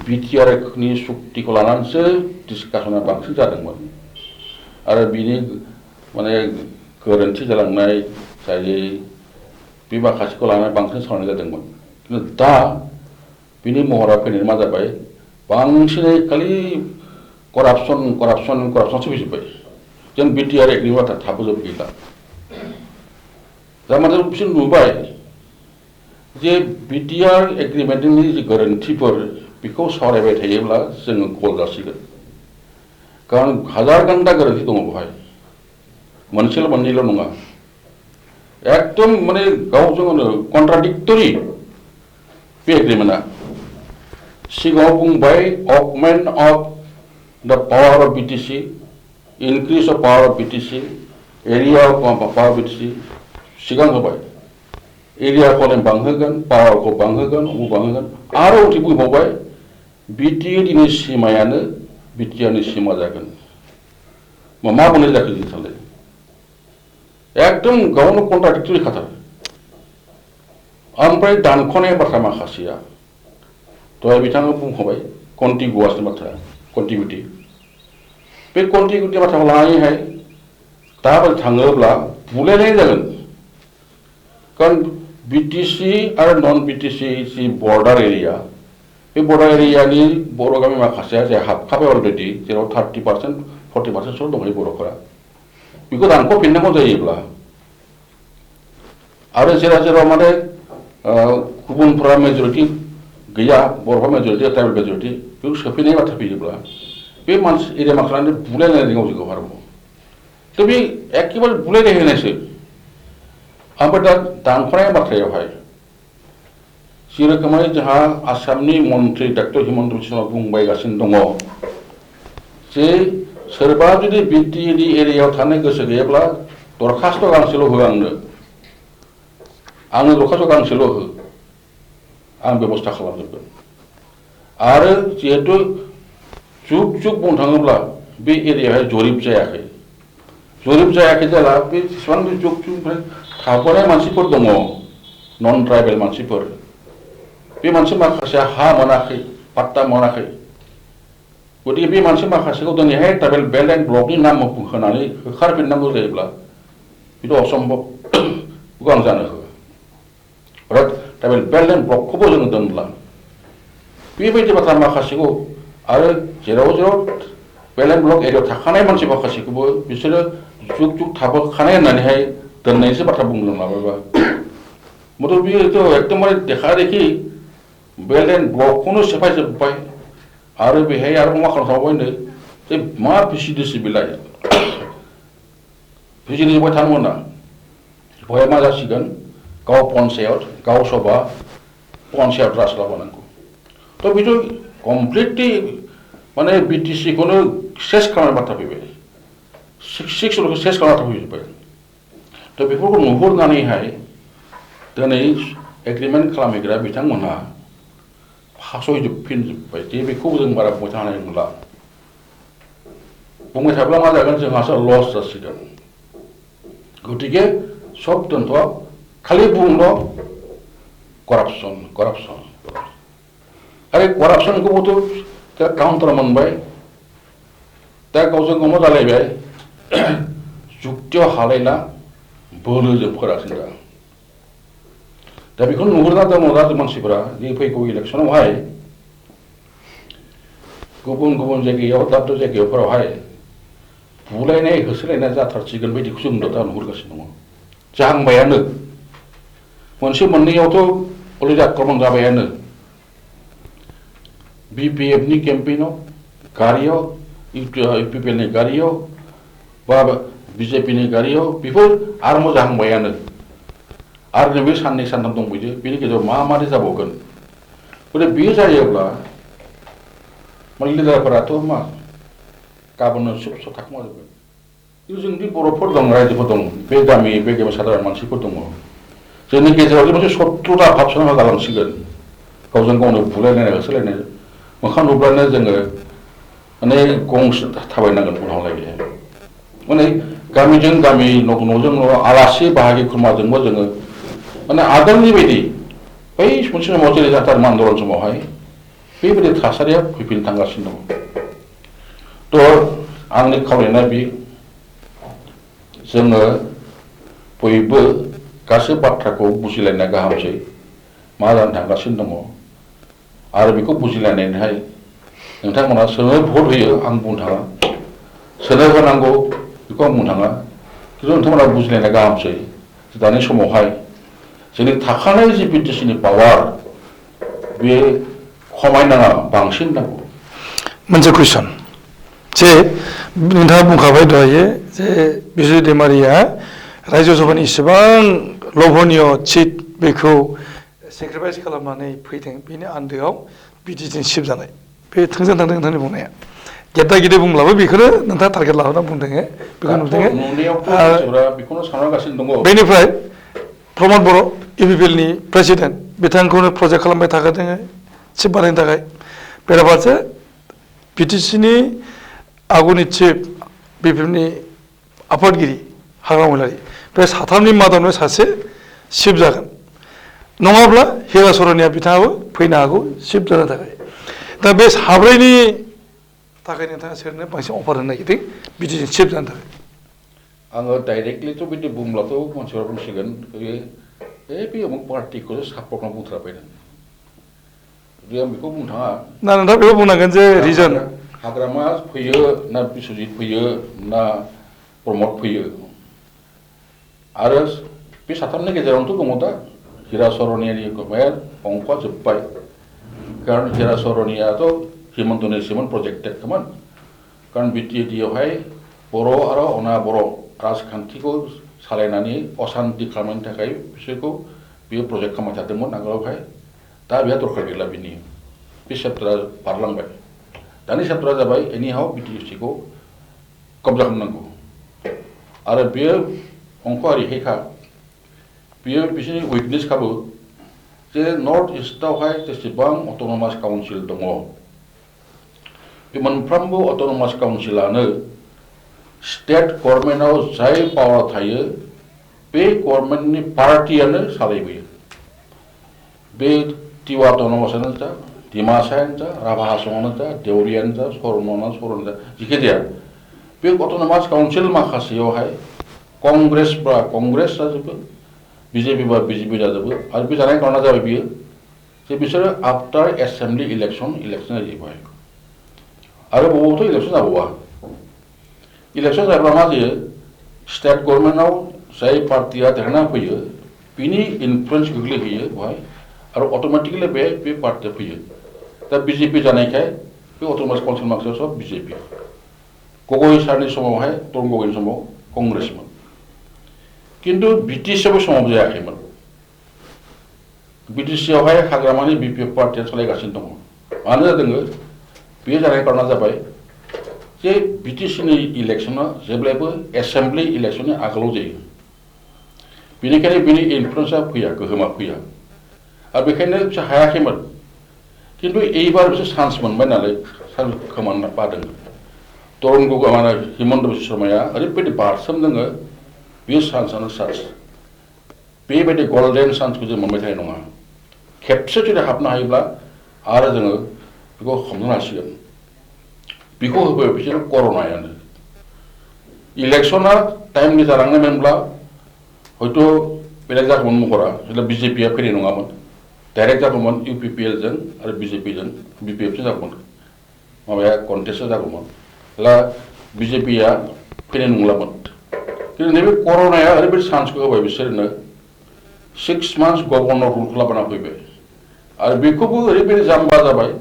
बिटिआरनि सुक्तिखौ लानानैसो डिसकासना बांसिन जादोंमोन आरो बिनि माने गोरोन्थि जालांनाय जायै बे माखासेखौ लानानै बांसिन सावरायनाय जादोंमोन खिन्थु दा बिनि महरा फैनानै मा जाबाय बांसिनै खालि करापसनसो फैजोब्बाय जों बिटिआर एक्टनि बाथ्रा थाबोजोब गैला दा माने बिसोर नुबाय जे बिटिआर एग्रिमेन्टनि जे गोरोन्थिफोर बेखौ सावरायबाय थायोब्ला जोङो गल जासिगोन कारण हाजार घन्टा गोरोन्थि दङ बेवहाय मोनसेल' मोननैल' नङा एकदम माने गावजों कन्ट्राडिक्टरि बे एग्रिमेन्टआ सिगाङाव बुंबाय अगमेन्ट अफ द power of BTC increase of power of BTC area of power of BTC सिगां होबाय एरियाखौ बांहोगोन पावारखौ बांहोगोन बांहोगोन आरो उनथिं बुंबावबाय बिटिएनि सिमायानो बिटिआरनि सिमा जागोन मा बुंनाय जाखो जों सानलाय एकदम गावनो कन्ट्राडिक्टरि खाथार ओमफ्राय दानख'नाय बाथ्रा माखासेया दहाय बिथाङा बुंखाबाय कन्टिगुवासनि बाथ्रा कन्टिगिउटि बे कन्टिगिउटि बाथ्राखौ लानानैहाय दाबायदि थाङोब्ला बुलायनाय जागोन कारण बिटिसि आरो नन बिटिसि जि बर्डार एरिया बे बर्डार एरियानि बर' गामि माखासेया जे हाबखाबाय अलरेडि जेराव 30% 40%सल' दंखायो बर'फोरा बेखौ दानख'फिननांगौ जायोब्ला आरो जेराव माने गुबुनफोरा मेजरिटि गैया बर'फोरा मेजरिटि ट्राइबेल मेजरिटि बेखौ सोफैनाय बाथ्रा फैयोब्ला बे मानसि एरिया माखासे बुलायलायनाय गावजों गाव आरोबाव थ' बे एखेबारे बुलायलाय होनायसो ओमफ्राय दा दानख'नाय बाथ्रायावहाय जि रोखोमै जोंहा आसामनि मन्त्रि डक्टर हिमन्त बिश्व शर्मा बुंबायगासिनो दङ जे सोरबा जुदि बिटिएनि एरियायाव थानो गोसो गैयाब्ला दरखास्त गांसेल' हो आंनो दरखास्त गांसेल' हो आं बेबस्था खालामजोबगोन आरो जिहेतु जुग बुंनो थाङोब्ला बे एरियायावहाय जरिब जायाखै जेला बे जेसेबां जुग थाबोनाय मानसिफोर दङ नन ट्राइबेल मानसिफोर बे मानसि माखासे हा मोनाखै पाट्टा मोनाखै गतिके बे मानसि माखासेखौ दिनैहाय ट्राइबेल बेल्ट एन्ड ब्लकनि नाम होनानै होखारफिननांगौ जायोब्ला बेथ' असम्भब बेखौ आं जानो होआ अर्थात ट्राइबेल बेल्ट एन्ड ब्लकखौबो जोङो दोनब्ला बेबायदि बाथ्रा माखासेखौ आरो जेराव बेल्ट एन्ड ब्लक एरियायाव थाखानाय मानसि माखासेखौबो बिसोरो जुग थाबोखानाय होननानैहाय दोननायसो बाथ्रा बुंदों माबाबा मथ' बेयोथ' एकदमबारे देखा देखि बेल्ट एन्ड ब्लकखौनो सेफायजोब्बाय आरो बेहाय आरो मा खालामबावबायनो जे मा भिसिडिसि बिलाइ भिसिडिसिबाय थानो मोना बेहाय मा जासिगोन गाव पन्सायत गाव सभा पन्सायत राज लाबोनांगौ थ' बेथ' कमप्लिटलि माने बिटिसिखौनो सेस खालामनाय बाथ्रा फैबाय 6 सेस खालामना फैजोब्बाय थ' बेफोरखौ नुहुरनानैहाय दिनै एग्रिमेन्ट खालामहैग्रा बिथांमोनहा फासयजोबफिनजोब्बाय जे बेखौ जों बारा बुंबाय थानो हानाय नंला बुंबाय थाब्ला मा जागोन जोंहासो लस जासिगोन गतिके सब दोनथ' खालि बुंल' करापसन आरो करापसनखौबोथ' काउन्टार मोनबाय दा गावजों गाव मा जालायबाय जुक्तियाव हालायला बोलोजों फोरासिन दा बेखौ नुहुरना दङ दा मानसिफोरा जे फैगौ इलेक्सनावहाय गुबुन जायगायाव दाब जायगाफोरावहाय बुलायनाय होसोलायनाय जाथारसिगोन बायदिखौ जों दा नुहुरगासिनो दङ जाहांबायानो मोनसे मोननैयावथ' अलरेडि आक्रमण जाबायानो बिपिएफनि केम्पेइनाव गारियाव इउपिपिएलनि गारियाव बा बिजेपिनि गारियाव बेफोर आरम्भ जाहांबायानो आरो नैबे साननै सानथाम दंबायदि बेनि गेजेराव मा जाबावगोन गतिके बे जायोब्ला माने लिडारफोराथ' मा गाबोननो सब थाखोमाजोबगोन खिन्थु जोंनि बर'फोर दं रायजोफोर दं बे गामि साधारन मानसिफोर दङ जोंनि गेजेराव मोनसे सत्रुता भाब सोना गालांसिगोन गावजों गावनो बुलायलायनाय होसोलायनाय मोखां नुब्लानो जोङो माने गंसो थाबायनांगोन उनावलाय माने गामिजों गामि न'जों न' आलासि बाहागि खुरमाजोंबो जोङो माने आगोलनि बायदि बै मोनसे समाव जेरै जाथार आन्दलन समावहाय बेबायदि थासारिया फैफिननो थांगासिनो दङ थ' आंनि खावलायनाया बे जोङो बयबो गासै बाथ्राखौ बुजिलायनाया गाहामसै मा जानो थांगासिनो दङ आरो बेखौ बुजिलायनानैहाय नोंथांमोना सोरनो भट होयो आं बुंनो थाङा सोरनो होनांगौ बेखौ आं बुंनो थाङा खिन्थु नोंथांमोना बुजिलायनाया गाहामसै दानि समावहाय जोंनि थाखानाय जि बिटिसिनि पावार बे खमायनाङा बांसिन नांगौ मोनसे कुइसन जे नोंथाङा बुंखाबाय दहायो जे बिजय दैमारिया रायजो सभानि इसेबां लभनीय सिट बेखौ सेक्रिफाइस खालामनानै फैदों बेनि आन्दोआव बिटिसिजों सिबजानाय बे थोंजों थांदों नोंथांनि बुंनाया गेदा गिदे बुंब्लाबो बेखौनो नोंथाङा टारगेट लाहोना बुंदों बेखौ नुदों बेखौनो सानगासिनो दङ बेनिफ्राय प्रमद बर' इउपिपिएलनि प्रेसिडेन्ट बिथांखौनो प्रजेक्ट खालामबाय थाखादों चिफ बानायनो थाखाय बेराफारसे बिटिसिनि आगुनि चिफ बिपिएफनि आफादगिरि हाग्रामा महिलारि बे साथामनि मादावनो सासे चिफ जागोन नङाब्ला हिरा सरनिया बिथाङाबो फैनो हागौ चिफ जानो थाखाय दा बे साब्रैनि थाखाय नोंथाङा सोरनो बांसिन अफार होनो नागिरदों बिटिसि चिफ जानो थाखाय आङो डाइरेक्टलिथ' बिदि बुंब्लाथ' मानसिफ्रा बुंसिगोन बे अमुक पार्टिखौसो सापर्ट खालामना बुंथारा फैदों आं बेखौ बुंनो थाङा ना नोंथाङा बेखौ बुंनांगोन जे रिजन हाग्रामा फैयो ना बिश्वजित फैयो ना प्रमद फैयो आरो बे साथामनि गेजेरावनोथ' दङ दा हिरा सरनियानि खोमाया अंकआ जोब्बाय कारण हिरा सरनियाथ' हिमन्तनिसिमोन प्रजेक्टेडमोन कारण बिटिएडिआवहाय बर' आरो अना बर' राजखान्थिखौ सालायनानै असान्ति खालामनायनि थाखाय बिसोरखौ बेयो प्रजेक्ट खालामबाय थादोंमोन आगोलावहाय दा बेहा दरखार गैला बिनि बे चेप्टारा बारलांबाय दानि चेप्टारा जाबाय एनिहाव बिटिसिखौ कब्जा खालामनांगौ आरो बेयो अंकआ ओरैहायखा बेयो बिसोरनि उइकनेसखाबो जे नर्थ इस्टआवहाय जेसेबां अट'नमास काउन्सिल दङ बे मोनफ्रोमबो अट'नमास काउन्सिलानो स्टेट गभर्नमेन्टआव जाय पावार थायो बे गभर्नमेन्टनि पार्टियानो सालायबोयो बे टिवा अट'नमासानो जा डिमासायानो जा राभा हासंआनो जा देउरियानो जा सरनानो जा जिखि जाया बे अट'नमास काउन्सिल माखासेयावहाय कंग्रेसबा कंग्रेस जाजोबो बिजेपि बा बिजेपि जाजोबो आरो बे जानायनि कारना जाबाय बियो जे बिसोरो आफ्टार एसेम्बलि इलेक्सन जायो बेवहाय आरो बबावथ' इलेक्सन जाबावा इलेक्सन जायोब्ला मा जायो स्टेट गभर्नमेन्टआव जाय पार्टिया देरहाना फैयो बिनि इनफ्लुएन्स गोग्लैहैयो बेवहाय आरो अट'मेटिकलि बे पार्टिया फैयो दा बिजेपि जानायखाय बे अट'नमास काउन्सिल माखासेयाव सब बिजेपि गगৈ सारनि समावहाय तरुण गगैनि समाव कंग्रेसमोन किन्तु बिटिसिआवबो समाव जायाखैमोन बिटिसिआवहाय हाग्रामानि बिपिएफ पार्टिया सालायगासिनो दङ मानो जादों बे जानाय कारना जाबाय जे बिटिसिनि इलेक्सना जेब्लायबो एसेम्बलि इलेक्सननि आगोलाव जायो बेनिखायनो बिनि इनफ्लुएन्सआ फैया गोहोमा फैया आरो बेखायनो बिसोर हायाखैमोन किन्तु एइबार बिसोर चान्स मोनबाय नालाय चान्स खोमाना पादों तरुण गगৈ माने हिमन्त बिश्व शर्माया ओरैबायदि बारसोम दोङो बे चान्सआनो चान्स बेबायदि गल्डेन चान्सखौ जों मोनबाय थानाय नङा खेबसे जुदि हाबनो हायोब्ला आरो जोङो बेखौ हमनो हासिगोन बेखौ होबाय बिसोर कर'नायानो इलेक्सना टाइमलि जालांनायमोनब्ला हयथ' बेलेग जागौमोन महरा जेब्ला बिजेपिया फैनाय नङामोन डाइरेक्ट जागौमोन इउपिपिएलजों आरो बिजेपिजों बिपिएफजों जागौमोन माबाया कन्टेस्टआ जागौमोन ला बिजेपिया फैनाय नंलामोन किन्तु नैबे कर'नाया ओरैबायदि चान्सखौ होबाय बिसोरनो 6 months गभर्नर रुल लाबोना फैबाय आरो बेखौबो ओरैबायदि जाम्बा जाबाय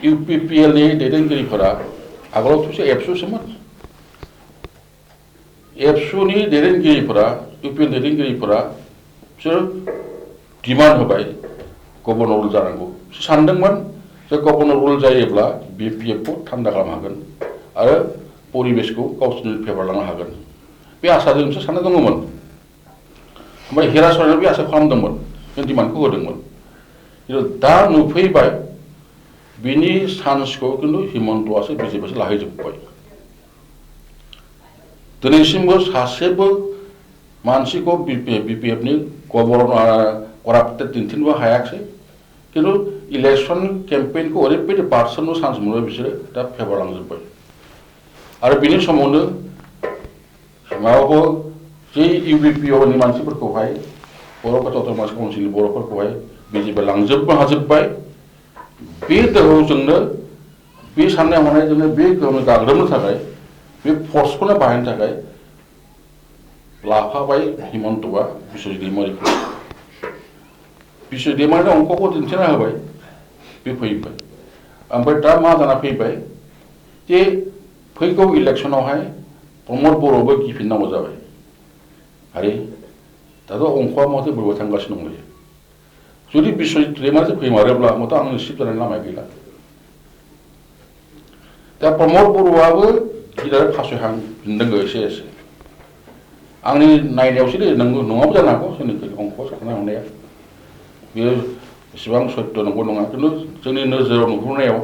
इउपिपिएलनि दैदेनगिरिफोरा आगोलावथ' एबसुसोमोन एबसुनि दैदेनगिरिफोरा इउपिएल दैदेनगिरिफोरा बिसोर डिमान्ड होबाय गभर्नर रुल जानांगौ बिसोर सानदोंमोन जे गभर्नर रुल जायोब्ला बिपिएफखौ थान्दा खालामनो हागोन आरो परिबेसखौ गावसोरनि फेभार लानो हागोन बे आसाजों बिसोर सानना दङमोन ओमफ्राय हिरा सरनाया बे आसा खालामदोंमोन बे डिमान्डखौ होदोंमोन किन्तु दा नुफैबाय बिनि चान्सखौ किन्तु हिमन्तआसो बिजेपिआसो लाहैजोब्बाय दिनैसिमबो सासेबो मानसिखौ बिपिएफनि गभर्नर कराप्टेड दिन्थिनोबो हायाखै किन्तु इलेक्सन केम्पेइनखौ ओरैबायदि पार्सनल चान्स मोनबाय बिसोरो दा फेभार लांजोब्बाय आरो बिनि समावनो माबाखौ जे इउपिपिअ नि मानसिफोरखौहाय बर' अट'नमास काउन्सिलनि बर'फोरखौहाय बिजेपिआ लांजोबनो हाजोब्बाय बे दोहौजोंनो बे साननाय हनायजोंनो बे गोहोम गाग्लोबनो थाखाय बे फर्सखौनो बाहायनो थाखाय लाफाबाय हिमन्तआ बिश्वजित दैमारिखौ बिश्वजित दैमारिनि अंकखौ दिन्थिना होबाय बे फैबाय ओमफ्राय दा मा जाना फैबाय जे फैगौ इलेक्सनावहाय प्रमद बर'बो गिफिननांगौ जाबाय आरे दाथ' अंकआ माथो बोरैबा थांगासिनो दंलायो जुदि बिश्वजित दैमारिजों फैमारोब्ला माथो आंनो सिट जानायनि लामाया गैला दा प्रमद बर'आबो गिदिर फासयहां फिनदों एसे एसे आंनि नायनायावसो दे नङाबो जानो हागौ जोंनि अंकआ साननाय हनाया बेयो एसेबां सत्य नंगौ नङा खिन्थु जोंनि नोजोराव नुहुरनायाव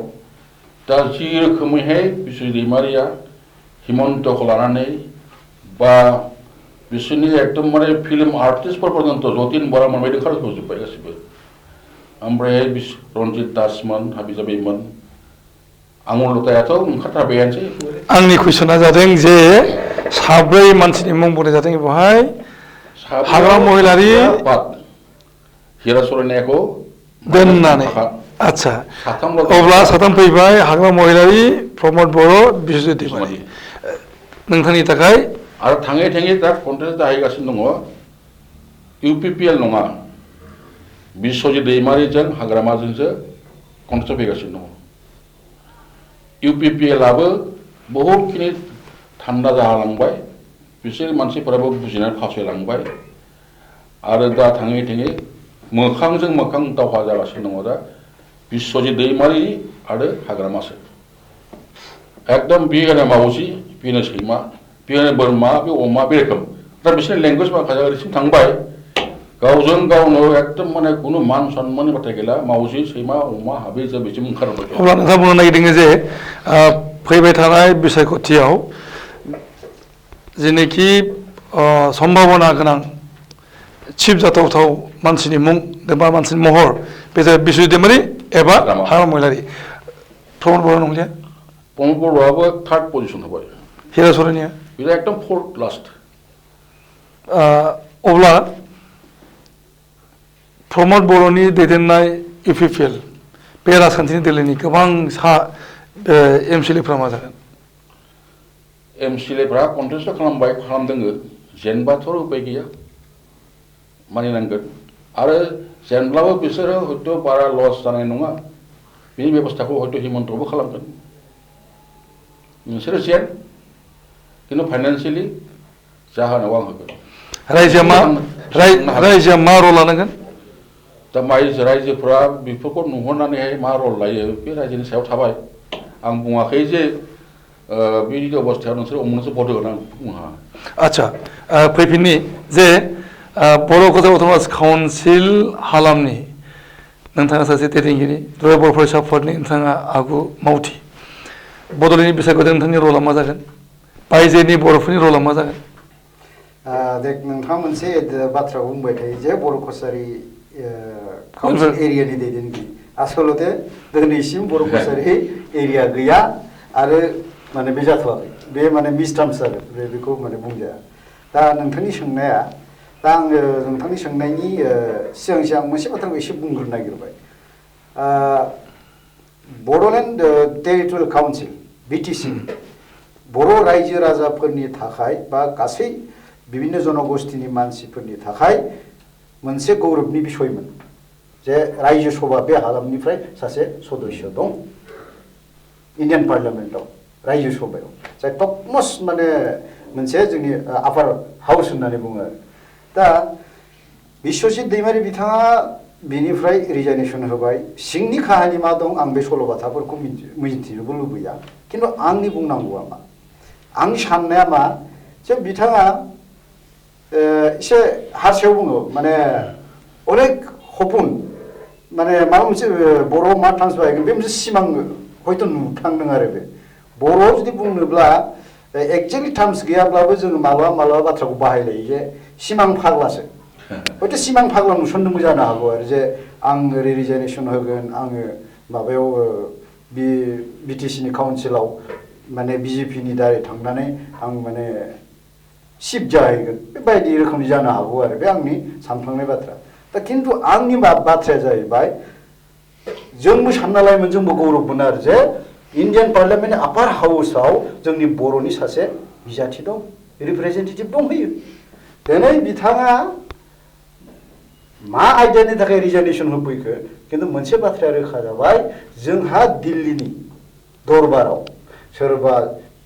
दा जि रोखोमैहाय बिश्वजित दैमारिया हिमन्तखौ लानानै बा बिसोरनि एकदम माने फिल्म आर्टिस्टफोर पर्यन्त जतिन बरा मोनबायदों खारजोबबाय गासिबो ओमफ्राय रन्जित दासमोन हाबिजाबिमोन आंगुर लतायाथ' ओंखारथारबायानोसै आंनि कुइसना जादों जे साब्रै मानसिनि मुं बुंनाय जादों बेवहाय हाग्रा महिलारि हिरा सरायनायखौ दोननानै आच्छा अब्ला साथाम फैबाय हाग्रा महिलारि प्रमद बर' बिश्वजित दैमारि नोंथांनि थाखाय आरो थाङै थाङै दा कन्टेस्ट जाहैगासिनो दङ इउपिपिएल नङा बिश्वजित दैमारिजों हाग्रामाजोंसो कन्टेस्टआव फैगासिनो दङ इउपिपिएलआबो बहुतखिनि थान्दा जालांबाय बिसोर मानसिफोराबो बुजिनानै फासयलांबाय आरो दा थाङै थाङै मोखांजों मोखां दावहा जागासिनो दङ दा बिश्वजित दैमारि आरो हाग्रामासो एकदम बेनो मावजि बेनो सैमा बेनो बोरमा बे अमा बे रोखोम दा बिसोरनि लेंगुवेज माखासे ओरैसिम थांबाय गावजों गावनो एकदम माने खुनु मान सन्माननि बाथ्रा गैला मावजि सैमा अमा हाबे जोबैसिम ओंखारबाय अब्ला नोंथाङा बुंनो नागिरदों जे फैबाय थानाय बिसायख'थियाव जेनोखि सम्भावना गोनां चिफ जाथावथाव मानसिनि मुं एबा मानसिनि महर बे जाबाय बिश्वजित दैमारि एबा हाग्रा महिलारि प्रमद बर' नंलिया प्रमद बर'आबो थार्ड पजिसन होबाय हिरा सरायनाया बेयो एकदम फोर्थ लास्ट अब्ला प्रमद बर'नि दैदेननाय इउपिपिएल बे राजखान्थिनि दोलोनि गोबां एमसिएलएफ्रा मा जागोन एमसिएलएफ्रा कन्टेस्ट खालामदों जेनबाथ' उपाय गैया मानिनांगोन आरो जेनब्लाबो बिसोरो हयथ' बारा लस जानाय नङा बेनि बेबस्थाखौ हयथ' हिमन्तआबो खालामगोन नोंसोरो जेन खिन्थु फाइनान्सियेलि जाहोनाव आं होगोन रायजोआ मा रल लानांगोन दा रायजोफोरा बेफोरखौ नुहरनानैहाय मा रल लायो बे रायजोनि सायाव थाबाय आं बुङाखै जे बेबायदि अबस्थायाव नोंसोर अमुकनोसो भट होगोन आं बुङा आच्छा फैफिननि जे बर' अट'नमास काउन्सिल हालामनि नोंथाङा सासे दैदेनगिरि रयेल बर' फरायसा आफादनि नोंथाङा आगु मावथि बड'लेण्डनि बिसायख'थियाव नोंथांनि रला मा जागोन बायजोनि बर'फोरनि रला मा जागोन देख नोंथाङा मोनसे बाथ्रा बुंबाय थायो जे बर' कसारि काउन्सिल एरियानि दैदेनगिरि आसलते दिनैसिम बर' कसारि एरिया गैया आरो माने बे जाथ'वाखै बे माने मिसटार्मस आरो बेखौ माने बुंजाया दा नोंथांनि सोंनाया दा आङो नोंथांनि सोंनायनि सिगां सिगां मोनसे बाथ्राखौ एसे बुंग्रोनो नागिरबाय बड'लेण्ड टेरिटरियेल काउन्सिल बिटिसि बर' रायजो राजाफोरनि थाखाय बा गासै बिभिन्न जनगोष्ठीनि मानसिफोरनि थाखाय मोनसे गौरबनि बिसयमोन जे रायजो सभा बे हालामनिफ्राय सासे सदस्य दं इन्डियान पार्लियामेन्टआव रायजो सभायाव जाय टपमस्ट माने मोनसे जोंनि आपार हाउस होननानै बुङो आरो दा बिश्वजित दैमारि बिथाङा बिनिफ्राय रिजाइनेसन होबाय सिंनि काहानि मा दं आं बे सल'बाथाफोरखौ मिथिनोबो लुबैया खिन्थु आंनि बुंनांगौआ मा आंनि साननाया मा जे बिथाङा एसे हारसायाव बुङो माने अनेक हपुन माने माबा मोनसे बर' मा ट्रान्सफार बे मोनसे सिमां हयथ' नुफ्लांदों आरो बे बर'आव जुदि बुंनोब्ला एक्जेक्टलि टार्म्स गैयाब्लाबो जोङो मालाबा मालाबा बाथ्राखौ बाहायलायो जे सिमां फाग्लासो हयथ' सिमां फाग्ला नुसनदोंबो जानो हागौ आरो जे आं ओरै रिजाइनेसन होगोन आङो माबायाव बिटिसिनि काउन्सिलाव माने बिजेपिनि दारै थांनानै आं माने शिब जाहैगोन बेबायदि रोखोमनि जानो हागौ आरो बे आंनि सानफ्लांनाय बाथ्रा दा खिन्थु आंनि बाथ्राया जाहैबाय जोंबो सानना लायोमोन जोंबो गौरबमोन आरो जे इन्डियान पार्लियामेन्टनि आपार हाउसआव जोंनि बर'नि सासे बिजाथि दं रिप्रेजेन्टेटिभ दंहैयो दिनै बिथाङा मा आयदानि थाखाय रिजार्भेसन होफैखो खिन्थु मोनसे बाथ्राया रोखा जाबाय जोंहा दिल्लीनि दरबाराव सोरबा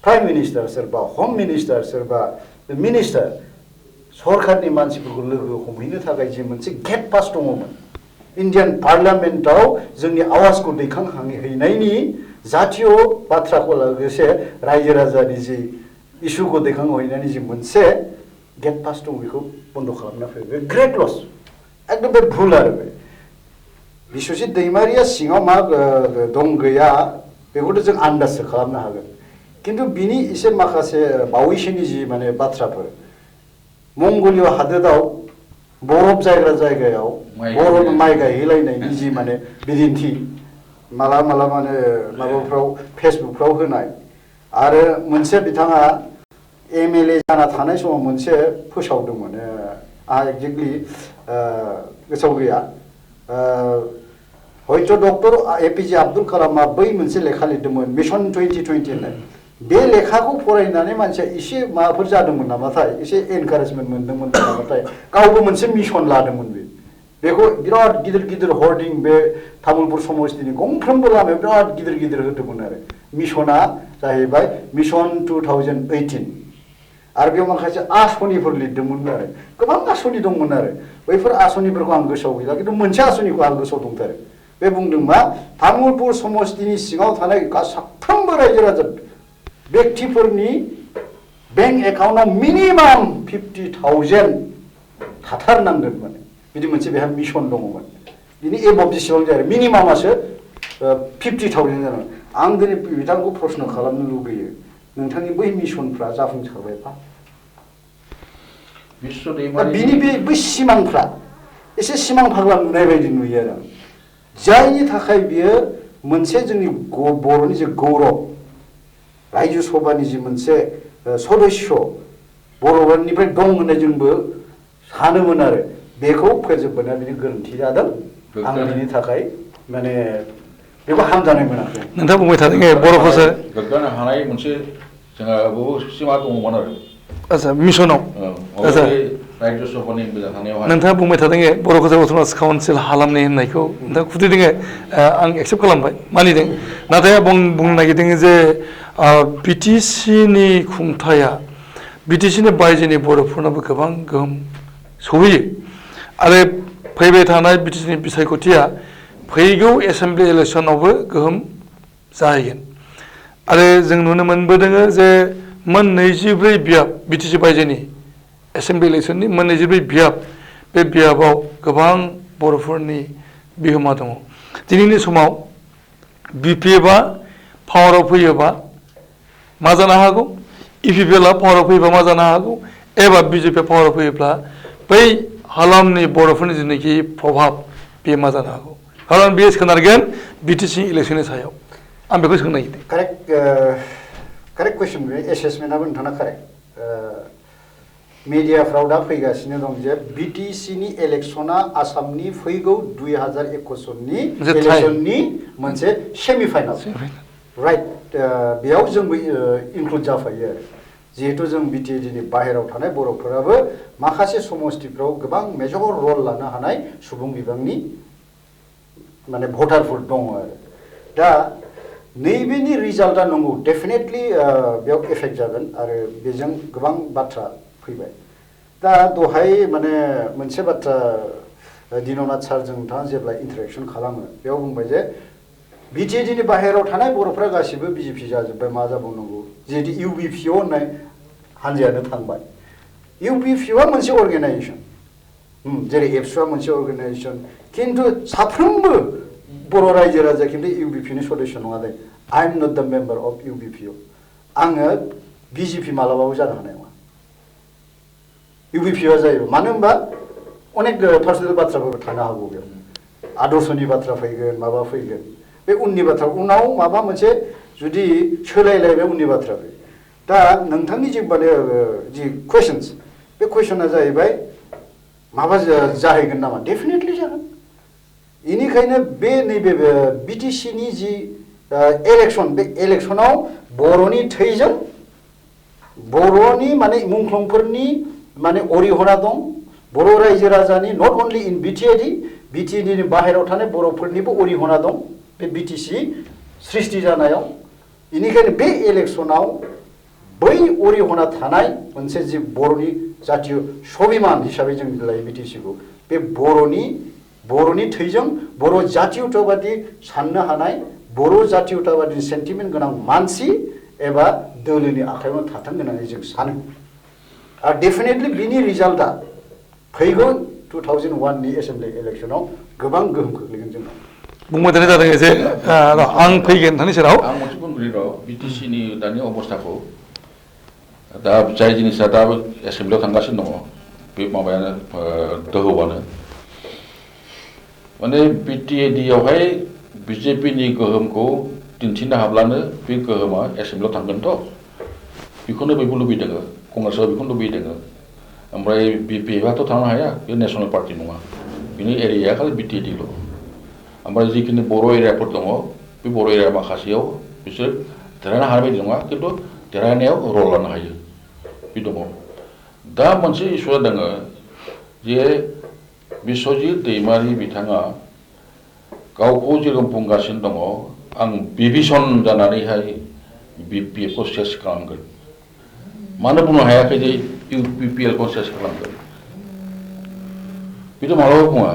प्राइम मिनिस्टार सोरबा हम मिनिस्टार सोरबा मिनिस्टार सरकारनि मानसिफोरखौ लोगो हमहैनो थाखाय जे मोनसे गेट पास दङमोन इन्डियान पार्लियामेन्टआव जोंनि आवाजखौ दैखांहैनायनि जातीय बाथ्राखौ लोगोसे रायजो राजानि जि इसुखौ दैखांहैनायनि जि मोनसे गेट पास दं बेखौ बन्द खालामना फैबाय ग्रेट लस एकदम बे भुल आरो बे बिश्वजित दैमारिया सिङाव मा दं गैया बेखौथ' जों आन्दाजसो खालामनो हागोन खिन्थु बिनि एसे माखासे बावैसोनि जि माने बाथ्राफोर मंगोलिया हादोराव बरफ जायग्रा जायगायाव बरफ माइ गायहैलायनायनि जि माने बिदिन्थि माला माने माबाफ्राव फेसबुकफ्राव होनाय आरो मोनसे बिथाङा एमएलए जाना थानाय समाव मोनसे फोसावदोंमोन आंहा एक्जेक्टलि गोसोआव गैया हयथ' डक्टर एपिजे आब्दुल कालामा बै मोनसे लेखा लिरदोंमोन मिशन 2020 होननाय बे लेखाखौ फरायनानै मानसिया एसे माबाफोर जादोंमोन नामाथाय एसे एनकारेजमेन्ट मोनदोंमोन नामाथाय गावबो मोनसे मिशन लादोंमोन बेखौ बिराद गिदिर गिदिर हर्डिं बे तामुलपुर समस्तिनि गंफ्रोमबो लामायाव बिराद गिदिर गिदिर होदोंमोन आरो मिशना जाहैबाय मिशन 2018 आरो बेयाव माखासे आसनिफोर लिरदोंमोन आरो गोबां आसनि दंमोन आरो बैफोर आसनिफोरखौ आं गोसोआव गैला खिन्थु मोनसे आसनिखौ आं गोसोआव दंथारो बे बुंदों मा तामुलपुर समस्तिनि सिङाव थानाय साफ्रोमबो रायजो राजा व्यक्तिफोरनि बेंक एकाउन्टआव मिनिमाम 50,000 थाथारनांगोन माने बिदि मोनसे बेहा मिशन दङमोन बिनि एबभ जेसेबां जायो मिनिमामासो 50,000 जानांगोन आं दिनै बिथांखौ प्रश्न खालामनो लुगैयो नोंथांनि बै मिशनफ्रा जाफुंसारबायबा बिनि बै सिमांफ्रा एसे सिमां फाग्ला नुनाय बायदि नुयो आरो आं जायनि थाखाय बियो मोनसे जोंनि बर'नि जे गौरब रायजो सभानि जि मोनसे सदस्य बर'निफ्राय दं होननाय जोंबो सानोमोन आरो बेखौ फोजोबबोनाया बिनि गोरोन्थि जादों आं बिनि थाखाय माने बेखौ हामजानाय मोनाखै नोंथाङा बुंबाय थादों बर'फोरसो गोग्गानो हानाय मोनसे जोंहा बहुद सिमा दङमोन आरो आच्छा मिशनाव आच्छा रायजो सभानि थानायावहाय नोंथाङा बुंबाय थादों बर' अट'नमास काउन्सिल हालामनि होननायखौ नोंथाङा खुदिदों आं एक्सेप्ट खालामबाय मानिदों नाथाय आं बुंनो नागिरदों जे बिटिसिनि खुंथाया बिटिसिनि बायजोनि बर'फोरनाबो गोबां गोहोम सहैयो आरो फैबाय थानाय बिटिसिनि बिसायख'थिया फैगौ एसेम्बलि इलेक्सनावबो गोहोम जाहैगोन आरो जों नुनो मोनबोदों जे मोन 24 बियाब बिटिसि बायजोनि एसेम्बलि इलेक्सननि मोन 24 बियाब बे बियाबाव गोबां बर'फोरनि बिहोमा दङ दिनैनि समाव बिपिएफआ पावाराव फैयोबा मा जानो हागौ इपिपिएलआ पावाराव फैयोबा मा जानो हागौ एबा बिजेपिआ पावाराव फैयोब्ला बै हालामनि बर'फोरनि जिनाखि प्रभाब बे मा जानो हागौ खारन बेयो सोनारगोन बिटिसि इलेक्सननि सायाव आं बेखौ सोंनो नागिरदों करेक्ट कुइसन बे एसेसमेन्टआबो नोंथाङा करेक्ट मिडियाफ्राव दा फैगासिनो दं जे बिटिसिनि इलेक्सना आसामनि फैगौ 2021नि इलेक्सननि मोनसे सेमिफाइनाल राइट बेयाव जोंबो इनक्लुड जाफायो आरो जिहेतु जों बिटिएडिनि बाहेरायाव थानाय बर'फोराबो माखासे समस्तिफ्राव गोबां मेजर रल लानो हानाय सुबुं बिबांनि माने भटारफोर दङ आरो दा नैबेनि रिजाल्टआ नंगौ डेफिनेटलि बेयाव एफेक्ट जागोन आरो बेजों गोबां बाथ्रा फैबाय दा दहाय माने मोनसे बाथ्रा दिननाथ सारजों नोंथाङा जेब्ला इन्टारेक्सन खालामो बेयाव बुंबाय जे बिटिएडिनि बाहेरायाव थानाय बर'फ्रा गासिबो बिजेपि जाजोब्बाय मा जाबावनांगौ जिहेतु इउबिपिअ होननाय हान्जायानो थांबाय इउबिपिअआ मोनसे अर्गेनाइजेसन जेरै एबसुआ मोनसे अर्गेनाइजेसन खिन्थु साफ्रोमबो बर' रायजो राजा खिन्थु इउबिपिनि सदस्य नङा दे आइ am not the member of इउबिपिअ आङो बिजेपि मालाबाबो जानो हानाय नङा इउबिपिअआ जायो मानो होनबा अनेक पार्सनेल बाथ्राफोर थानो हागौ बेयाव आदर्शनि बाथ्रा फैगोन माबा फैगोन बे उननि बाथ्रा उनाव माबा मोनसे जुदि सोलायलायबाय उननि बाथ्रा फैगोन दा नोंथांनि जि माने जि कुवेशन्स बे कुवेशना जाहैबाय माबा जाहैगोन नामा डेफिनेटलि जागोन इनिखायनो बे नैबे बिटिसिनि जि इलेक्शन बे इलेक्शनाव बर'नि थैजों बर'नि माने मुंख्लंफोरनि माने अरिहना दं बर' रायजो राजानि नट अनलि इन बिटिएडि बाहेरायाव थानाय बर'फोरनिबो अरिहना दं बे बिटिसि सृष्टि जानायाव इनिखायनो बे इलेक्शनाव बै अरिहना थानाय मोनसे जि बर'नि जातीय स्वाभिमान हिसाबै जों लायो बिटिसिखौ बे बर'नि थैजों बर' जातीयताबादि साननो हानाय बर' जातीयताबादि सेन्टिमेन्ट गोनां मानसि एबा दोलोनि आखायावनो थाथों होननानै जों सानो आरो डेफिनेटलि बिनि रिजाल्टआ फैगौ 2001 नि एसेम्बलि इलेक्शनाव गोबां गोहोम खोख्लैगोन जोंनाव बुंबाय थानाय जादों एसे आं फैगोन नोंथांनि सेराव आं मोनसे बुंग्रोनि र' बिटिसिनि दानि अबस्थाखौ दा जाय जिनिसा दा एसेम्बलियाव थांगासिनो दङ बे माबायानो दोहौआनो माने बिटिएडियावहाय बिजेपिनि गोहोमखौ दिन्थिनो हाब्लानो बे गोहोमा एसेम्बलियाव थांगोनथ' बेखौनो बयबो लुबैदों कंग्रेसआ बेखौनो लुबैदों ओमफ्राय बिपिएफआथ' थांनो हाया बे नेसनेल पार्टि नङा बिनि एरियाया खालि बिटिएडिल' ओमफ्राय जिखिनि बर' एरियाफोर दङ बे बर' एरिया माखासेयाव बिसोर देरहानो हानाय बायदि नङा खिन्थु देरहानायाव रल लानो हायो बे दङ दा मोनसे इस्युआ दङ जे बिश्वजित दैमारि बिथाङा गावखौ जेरखम बुंगासिनो दङ आं बिभिसन जानानैहाय बिपिएफखौ सेस खालामगोन मानो बुंनो हायाखै जे इउपिपिएलखौ सेस खालामगोन बेथ' मालाबा बुङा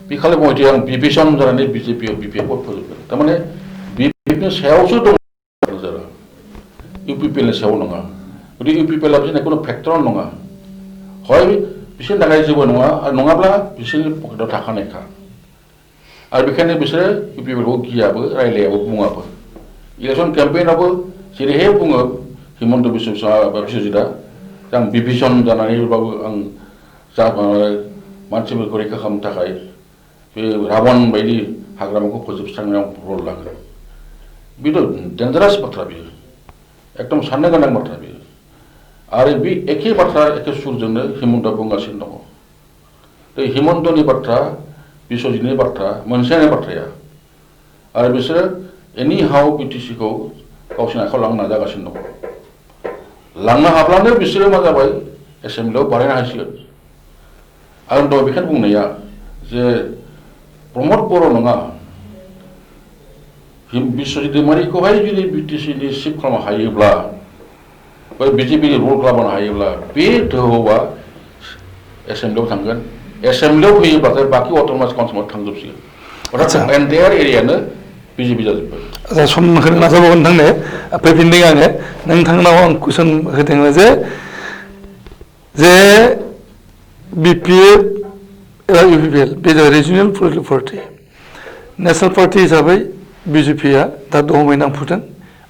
बे खालि बुङोदि आं बिभिसन जानानै बिपिएफखौ फोजोबगोन थारमाने बिपिएफनि सायावसो दङ नोजोरा इउपिपिएलनि सायाव नङा गथिखे इउपिपिएलआ बिसोरनि खुनु फेक्टरानो नङा हय बिसोरनि थाखाय जेबो नङा आरो नङाब्ला बिसोरनि पकेटाव थाखानायखा आरो बेखायनो बिसोरो इउपिपिएलखौ गियाबो रायलायाबो बुङाबो इलेक्शन केम्पेइनावबो जेरैहाय बुङो हिमन्त बिश्वजितआ आं बिभिसन जानानैबाबो आं जा मानसिफोरखौ रैखा खालामनो थाखाय बे राबन बायदि हाग्रामाखौ फोजोबस्रांनायाव रल लागोन बेथ' डेन्जारास बाथ्रा बेयो एकदम साननो गोनां बाथ्रा बेयो आरो बे एखे बाथ्रा एखे सुरजोंनो हिमन्तआ बुंगासिनो दङ दा हिमन्तनि बाथ्रा बिश्वजितनि बाथ्रा मोनसेयानो बाथ्राया आरो बिसोरो एनि हाउ बिटिसिखौ गावसोरनि आखायाव लांनो नाजागासिनो दङ लांनो हाब्लानो बिसोरो मा जाबाय एसेम्बलियाव बानायनो हासिगोन आं दहाय बेखायनो बुंनाया जे प्रमद बर' नङा बिश्वजित दैमारिखौहाय जुदि बिटिसिनि चिफ खालामनो हायोब्ला बा बिजेपिनि रल खालामनो हायोब्ला बे दोहौआ एसेम्बलियाव थांगोन एसेम्बलियाव फैयोब्लाथाय बाखि अट'नमास काउन्सिलाव थांजोबसिगोन अर्थात एन्टायार एरियानो बिजेपि जाजोब्बाय आচ্ছা सम होनो नाजाबावगोन नोंथांनो फैफिनदों आङो नोंथांनाव आं कुइसन होदों जे बिपिएफ एबा इउपिपिएल बे regional political party national party हिसाबै बिजेपिया दा दहमै नांफुदों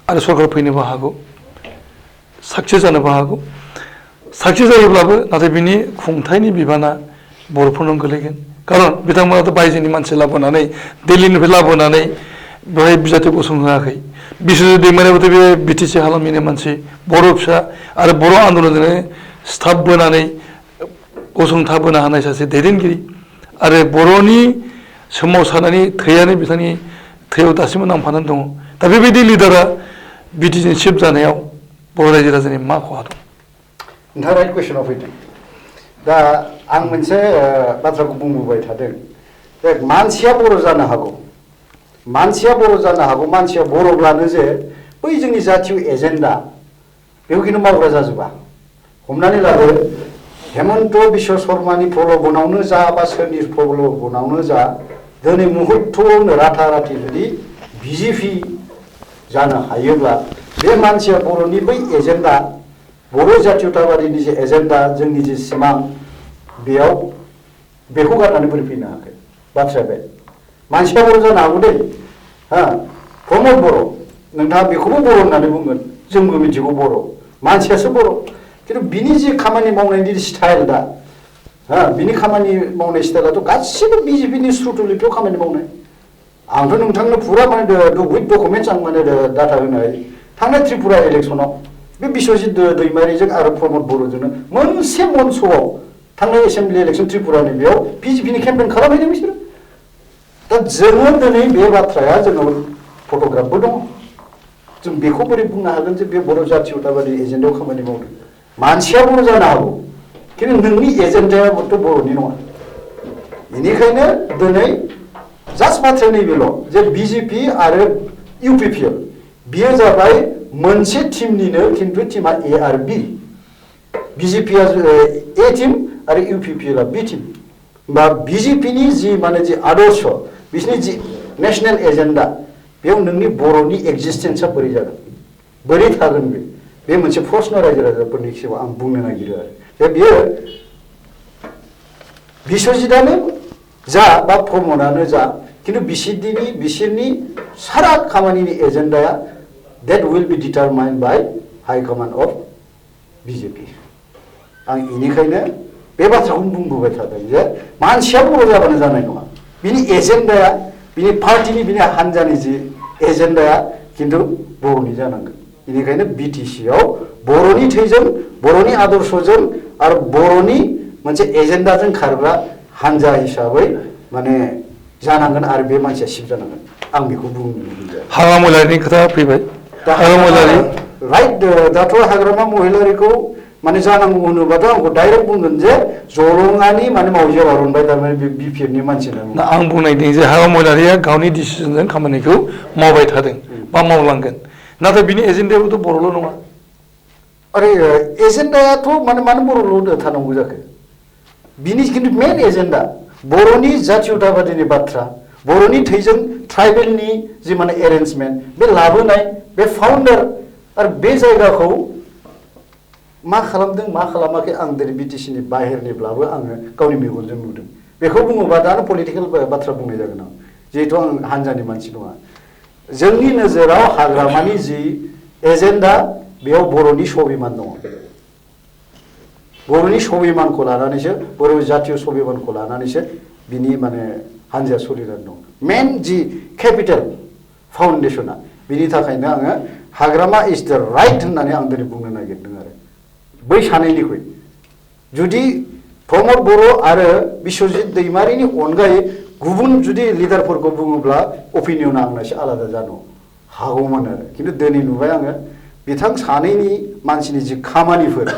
आरो सरकार फैनोबो हागौ साक्सेस जानोबो हागौ साक्सेस जायोब्लाबो नाथाय बिनि खुंथायनि बिबाना बर'फोरनाव गोलैगोन खारन बिथांमोनाथ' बायजोनि मानसि लाबोनानै दिल्लीनिफ्राय लाबोनानै बेवहाय बिजाथि गसंहोआखै बिश्वजित दैमारियाबोथ' बे बिटिसि हालामनिनो मानसि बर' फिसा आरो बर' आन्दलनजोंनो स्टाफ बोनानै गसंथाबोनो हानाय सासे दैदेनगिरि आरो बर'नि सोमावसारनायनि थैयानो बिथांनि थैयाव दासिमबो नांफानानै दङ दा बेबायदि लिडारा बिटिसिनि चिफ जानायाव बर' रायजो राजानि मा खहा दं नोंथाङा राइट कुइसनाव फैदों दा आं मोनसे बाथ्राखौ बुंबोबाय थादों जे मानसिया बर' जानो हागौ मानसिया बर'ब्लानो जे बै जोंनि जातीय एजेन्डा बेखौ खिन्थु मावग्रा जाजोबा हमनानै लादो हेमन्त बिश्व शर्मानि प्रल'भनावनो जा बा सोरनि प्रल'भनावनो जा दिनै मुहुर्तआवनो राथाराथि जुदि बिजेपि जानो हायोब्ला बे मानसिया बर'नि बै एजेन्डा बर' जातीयताबादिनि जे एजेन्डा जोंनि जे सिमां बेयाव बेखौ गारनानै बोरै फैनो हाखो बाथ्राया बे मानसिया बर' जानो हागौ दै हा प्रमद बर' नोंथाङा बेखौबो बर' होननानै बुंगोन जोंबो मिथिगौ बर' मानसियासो बर' खिन्थु बिनि जे खामानि मावनायनि स्टाइल दा हा बिनि खामानि मावनाय स्टाइलाथ' गासिबो बिजेपिनि श्रुटुलिपियाव खामानि मावनाय आंथ' नोंथांनो फुरा माने उइथ डकुमेन्टस आं माने डाटा होनो हायो थांनाय त्रिपुरा इलेक्सनाव बे बिश्वजित दैमारिजों आरो प्रमद बर'जोंनो मोनसे मन्चआव थांनाय एसेम्बलि इलेक्सन त्रिपुरानि बेयाव बिजेपिनि केम्पेइन खालामहैदों बिसोरो दा जोङो दिनै बे बाथ्राया जोंनाव फट'ग्राफबो दङ जों बेखौ बोरै बुंनो हागोन जे बे बर' जातीयताबादि एजेन्डायाव खामानि मावदों मानसिया बर' जानो हागौ खिन्थु नोंनि एजेन्डाया बर्थ बर'नि नङा बेनिखायनो दिनै जास्ट बाथ्राया नैबेल' जे बिजेपि आरो इउपिपिएल बियो जाबाय मोनसे टीमनिनो खिन्थु टीमा ए आरो बि बिजेपिया ए टीम आरो इउपिपिएल बि टीम बा बिजेपिनि जि माने जि आदर्श बिसोरनि जि नेशनेल एजेन्डा बेयाव नोंनि बर'नि एक्जिस्टेन्सआ बोरै जागोन बोरै थागोन बे मोनसे प्रश्न रायजो राजाफोरनि सिगाङाव आं बुंनो नागिरो आरो दा बियो बिश्वजितआनो जा बा प्रमदानो जा खिन्थु बिसोरनि सारा खामानिनि एजेन्डाया that will be determined by High Command of BJP आं इनिखायनो बे बाथ्राखौ बुंबोबाय थादों जे मानसिया बर' जाबानो जानाय नङा बिनि एजेन्डाया बिनि पार्टिनि बिनि हान्जानि जि एजेन्डाया खिन्थु बर'नि जानांगोन बेनिखायनो बिटिसिआव बर'नि थैजों बर'नि आदर्शजों आरो बर'नि मोनसे एजेन्डाजों खारग्रा हान्जा हिसाबै माने जानांगोन आरो बे मानसिया सिब जानांगोन आं बेखौ बुंनो लुबैयो हाग्रा महिलारिनि खोथा फैबाय हाग्रा महिलारि राइट दाथ' हाग्रामा महिलारिखौ माने जानांगौ होनोबाथ' आंखौ डाइरेक्ट बुंगोन जे जलंगानि माने मावजिया बारनबाय थारमाने बे बिपिएफनि मानसि ना आं बुंनायदों जे हाग्रा महिलारिया गावनि डिसिजनजों खामानिखौ मावबाय थादों बा मावलांगोन नाथाय बिनि एजेन्डायाबोथ' बर'ल' नङा अरे एजेन्डायाथ' मानो बर'ल' थानांगौ जाखो बिनि खिन्थु मेन एजेन्डा बर'नि जातीयताबादिनि बाथ्रा बर'नि थैजों ट्राइबेलनि जि माने एरेन्जमेन्ट बे लाबोनाय बे फाउन्डार आरो बे जायगाखौ मा खालामदों मा खालामाखै आं दिनै बिटिसिनि बाहेरनिब्लाबो आङो गावनि मेगनजों नुदों बेखौ बुङोबा दानो पलिटिकेल बाथ्रा बुंनाय जागोन आं जिहेतु आं हान्जानि मानसि नङा जोंनि नोजोराव हाग्रामानि जि एजेन्डा बेयाव बर'नि स्वाभिमान दङ बर'नि स्वाभिमानखौ लानानैसो बर' जातीय स्वाभिमानखौ लानानैसो बिनि माने हान्जाया सोलिनानै दं मेन जि केपिटेल फाउन्डेसना बिनि थाखायनो आङो हाग्रामा इज द राइट होननानै आं दिनै बुंनो नागिरदों आरो बै सानैनिख्रुइ जुदि प्रमद बर' आरो बिश्वजित दैमारिनि अनगायै गुबुन जुदि लिडारफोरखौ बुङोब्ला अपिनियना आंना एसे आलादा जानो हागौमोन आरो खिन्थु दिनै नुबाय आङो बिथां सानैनि मानसिनि जि खामानिफोर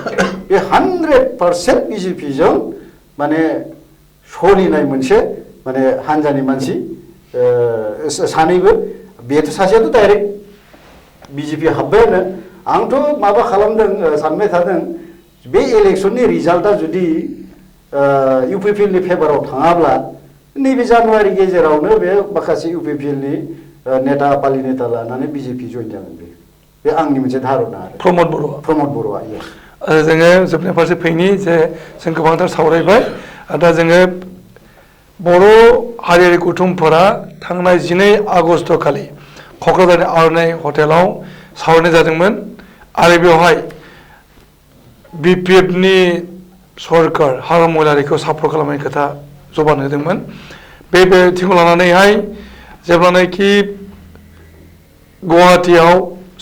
बे 100% बिजेपिजों माने सोलिनाय मोनसे माने हान्जानि मानसि सानैबो बेथ' सासेयाथ' डाइरेक्ट बिजेपि हाबबायानो आंथ' माबा खालामदों सानबाय थादों बे इलेक्सननि रिजाल्टआ जुदि इउपिपिएलनि फेभाराव थाङाब्ला नैबे जानुवारि गेजेरावनो बे माखासे इउपिपिएलनि नेता पालि नेता लानानै बिजेपि जइन जागोन बे आंनि मोनसे धारना आरो प्रमद बर'आ जोङो जोबनाय फारसे फैनि जे जों गोबांथार सावरायबाय दा जोङो बर' हारियारि गौथुमफोरा थांनाय 12 आगस्ट खालि क'क्राझारनि आर'नाइ हटेलाव सावरायनाय जादोंमोन आरो बेवहाय बिपिएफनि सरकार हाग्रा महिलारिखौ सापर्ट खालामनायनि खोथा जबान होदोंमोन बे बिथिंखौ लानानैहाय जेब्लानाखि गुवाहाटीयाव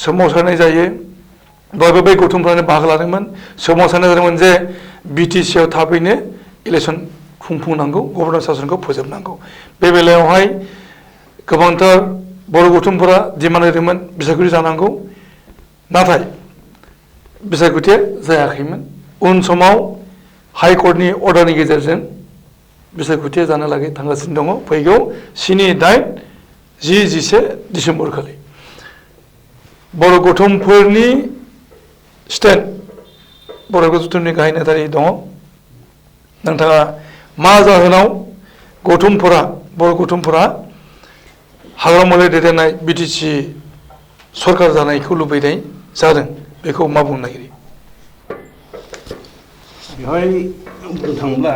सोमावसारनाय जायो बयबो बै गौथुमफ्रानो बाहागो लादोंमोन सोमावसारनाय जादोंमोन जे बिटिसिआव थाबैनो इलेक्सन खुंफुंनांगौ गभर्नर सासनखौ फोजोबनांगौ बे बेलायावहाय गोबांथार बर' गौथुमफोरा डिमान्ड होदोंमोन बिसायख'थि जानांगौ नाथाय बिसायख'थिया जायाखैमोन उन समाव हाइकर्टनि अर्डारनि गेजेरजों बिसायख'थिया जानो लागै थांगासिनो दङ फैगौ 7, 8, 10, 11 डिसेम्बर खालि बर' गौथुमफोरनि स्टेन्ड बर' गौथुमनि गाहाय नेतारि दङ नोंथाङा मा जाहोनाव बर' गौथुमफोरा हाग्रा महिलारि दैदेननाय बिटिसि सरकार जानायखौ लुबैनाय जादों बेखौ मा बुंनो नागिरो बेवहाय बुंनो थाङोब्ला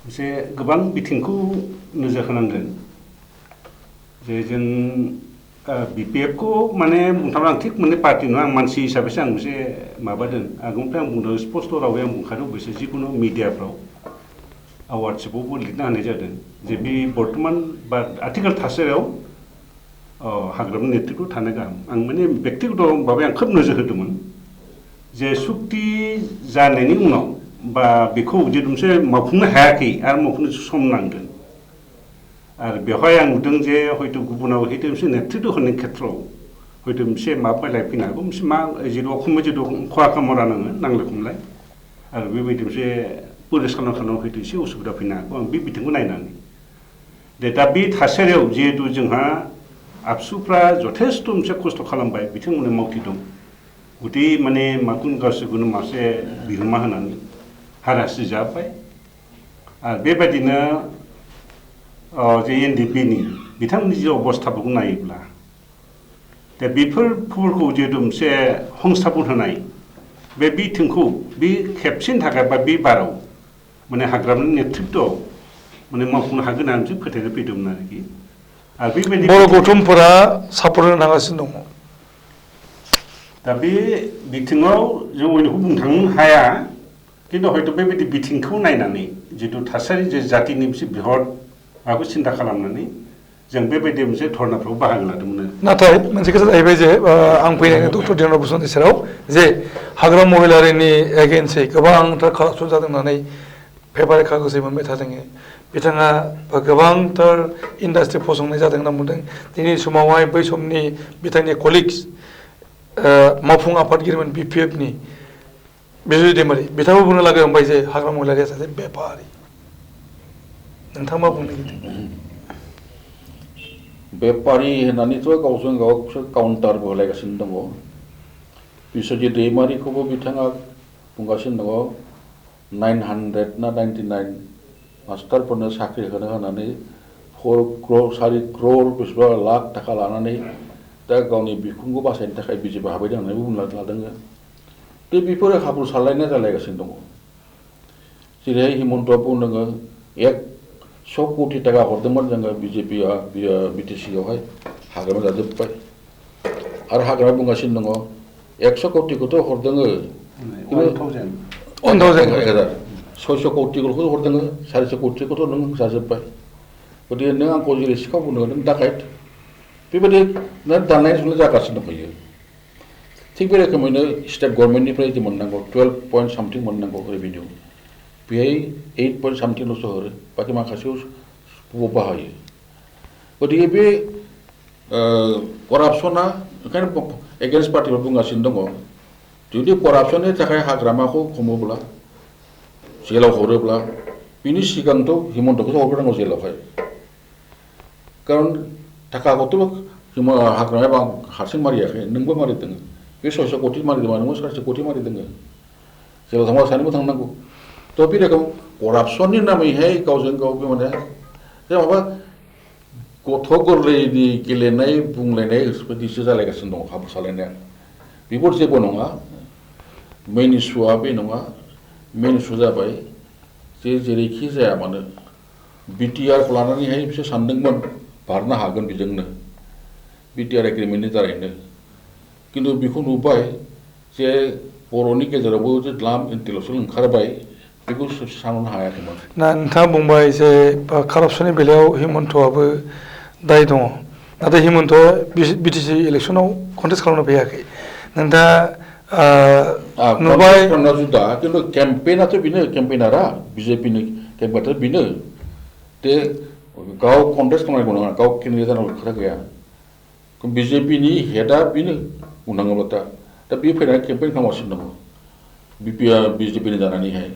मोनसे गोबां बिथिंखौ नोजोर होनांगोन जे जों बिपिएफ को माने बुंनो थाङोब्ला आं थिग मोननै पार्टि नङा आं मानसि हिसाबैसो आं मोनसे माबादों आगोलनिफ्राय आं बुंदों स्पष्ट रावै आं बुंखादों बेसो जिखुनु मिडियाफ्राव वाट्सएपआवबो लिरना होनाय जादों जे बे बर्तमान बा आथिखाल थासारियाव हाग्रामा नेतृत्व थानो गाहाम आं माने बेक्तिगत भाबै आं खोब नोजोर होदोंमोन जे सुक्ति जानायनि उनाव बा बेखौ जे मोनसे मावफुंनो हायाखै आरो मावफुंनो सम नांगोन आरो बेवहाय आं नुदों जे हयथ' गुबुनाव हयथ' मोनसे नेतृत्व होनायनि खेत्रआव हयथ' मोनसे माबा फैलाय फैनो हागौ मोनसे मा जेरै अखम्बाय जेरै खहा खामरा नाङो नांलाय खमलाय आरो बेबायदि मोनसे परिस खालामनायाव हयथ' एसे उसुबिदा फैनो हागौ आं बे बिथिंखौ नायनानै दा बे थासारियाव जिहेतु जोंहा आबसुफ्रा जथेस्थ' मोनसे खस्थ' खालामबाय बिथांमोननि मावथि दं गथै माने माखौ गासैखौनो मासे बिहोमा होनानै हारासि जाबाय आरो बेबायदिनो जे एनडिपिनि बिथांमोननि जि अबस्थाफोरखौ नायोब्ला दा बेफोरखौ जिहेतु मोनसे संस्थापन होनाय बे बिथिंखौ बे खेबसेनि थाखाय बा बे बाराव माने हाग्रामानि नेतृत्वआव माने मावफुंनो हागोन होननानै मोनसे फोथायनाय फैदोंमोन आरोखि आरो बेबायदि बर' गौथुमफोरा सापर्ट होनो थांगासिनो दङ दा बे बिथिङाव जों बयनिखौ बुंनो थांनो हाया खिन्थु हयथ' बेबायदि बिथिंखौ नायनानै जिथु थासारि जे जातिनि मोनसे बिहद माखौ सिन्था खालामनानै जों बेबायदि मोनसे धर्नाफ्राव बाहागो लादोंमोन नाथाय मोनसे खोथा जाहैबाय जे आं फैनाय डक्टर दिनेन्द्र बसुमतारी सेराव जे हाग्रामा महिलारिनि एगेन्सै गोबांथार कारापसन जादों होननानै पेपार कागजै मोनबाय थादों बिथाङा गोबांथार इन्डास्ट्रि फसंनाय जादों होनना बुंदों दिनै समावहाय बै समनि बिथांनि कलिग्स मावफुं आफादगिरिमोन BPFनि बिजय दैमारि बिथाङाबो बुंनो लागै हमबाय जे हाग्रामा महिलारिया सासे बेपारि नोंथाङा मा बुंनो नागिरदों बेपारि होननानैथ' गावजों गाव काउन्टारबो होलायगासिनो दङ बिश्वजित दैमारिखौबो बिथाङा बुंगासिनो दङ 900 ना 99 मास्टारफोरनो साख्रि होनो होनानै 4 crore बेसेबा लाख थाखा लानानै दा गावनि बिखुंखौ बासायनो थाखाय बिजेपि हाबैदों होननानै बुंना लादों दा बेफोरो हाब्रु सारलायनाय जालायगासिनो दङ जेरैहाय हिमन्तआ बुंदों 100 कोटि टाका हरदोंमोन जोङो बिजेपिआ बिटिसिआवहाय हाग्रामा जाजोब्बाय आरो हाग्रामा बुंगासिनो दङ 100 कोटिखौथ' हरदों 600 कोटिखौल' हरदों 400 कोटिखौथ' नों जाजोब्बाय गतिके नों आंखौ जेरै सिखाव बुंदों नों डाकाइट बेबायदि दाननाय सुनाय जागासिनो दंखायो थिग बे रोखोमैनो स्टेट गभर्नमेन्टनिफ्राय जे मोननांगौ 12 पॉइंट सामथिं मोननांगौ रेभिनिउ बेहाय 8 पॉइंट सामथिंल'सो हरो बाखि माखासेयाव बाहायो गतिके बे करापसना ओंखायनो एगेन्स्ट पार्टिफोर बुंगासिनो दङ जुदि करापसननि थाखाय हाग्रामाखौ हमोब्ला जेलाव हरोब्ला बिनि सिगांथ' हिमन्तखौसो हरग्रोनांगौ जेलावहाय खारन थाखाखौथ' हाग्रामाया हारसिं मारियाखै नोंबो मारिदों बे 600 कोटि मारिदोंबा नोंबो 400 कोटि मारिदों जेलाव थांबा सानैबो थांनांगौ थ' बे रोखोम करापसननि नामैहाय गावजों गाव बे माने माबा गथ' गोरलैनि गेलेनाय बुंलायनाय बायदिसो जालायगासिनो दङ हाब्रु सालायनाया बेफोर जेबो नङा मेन इस्युआ बे नङा मेन इस्यु जाबाय जे जेरैखि जाया मानो बिटिआरखौ लानानैहाय बिसोर सानदोंमोन बारनो हागोन बेजोंनो बिटिआर एग्रिमेन्टनि दारैनो खिन्थु बेखौ नुबाय जे बर'नि गेजेरावबो जे द्लाम इन्टेलेक्सुवेल ओंखारबाय बेखौ साननो हायाखैमोन ना नोंथाङा बुंबाय जे कारापसननि बेलायाव हिमन्तआबो दाय दङ नाथाय हिमन्तआ बिटिसि इलेक्सनाव कन्टेस्ट खालामनो फैयाखै नोंथाङा नुबाय जुदा खिन्थु केम्पेइनाथ' बेनो केम्पेइनारा बिजेपिनि केम्पेइनाथ' बेनो दे गाव कन्टेस्ट खालामनांगौ नङा गाव केन्डिडेट जानांगौ खोथा गैया बिजेपिनि हेडआ बेनो बुंनांगौब्ला दा बे फैनानै केम्पेइन खालामगासिनो दङ बिजेपिनि जानानैहाय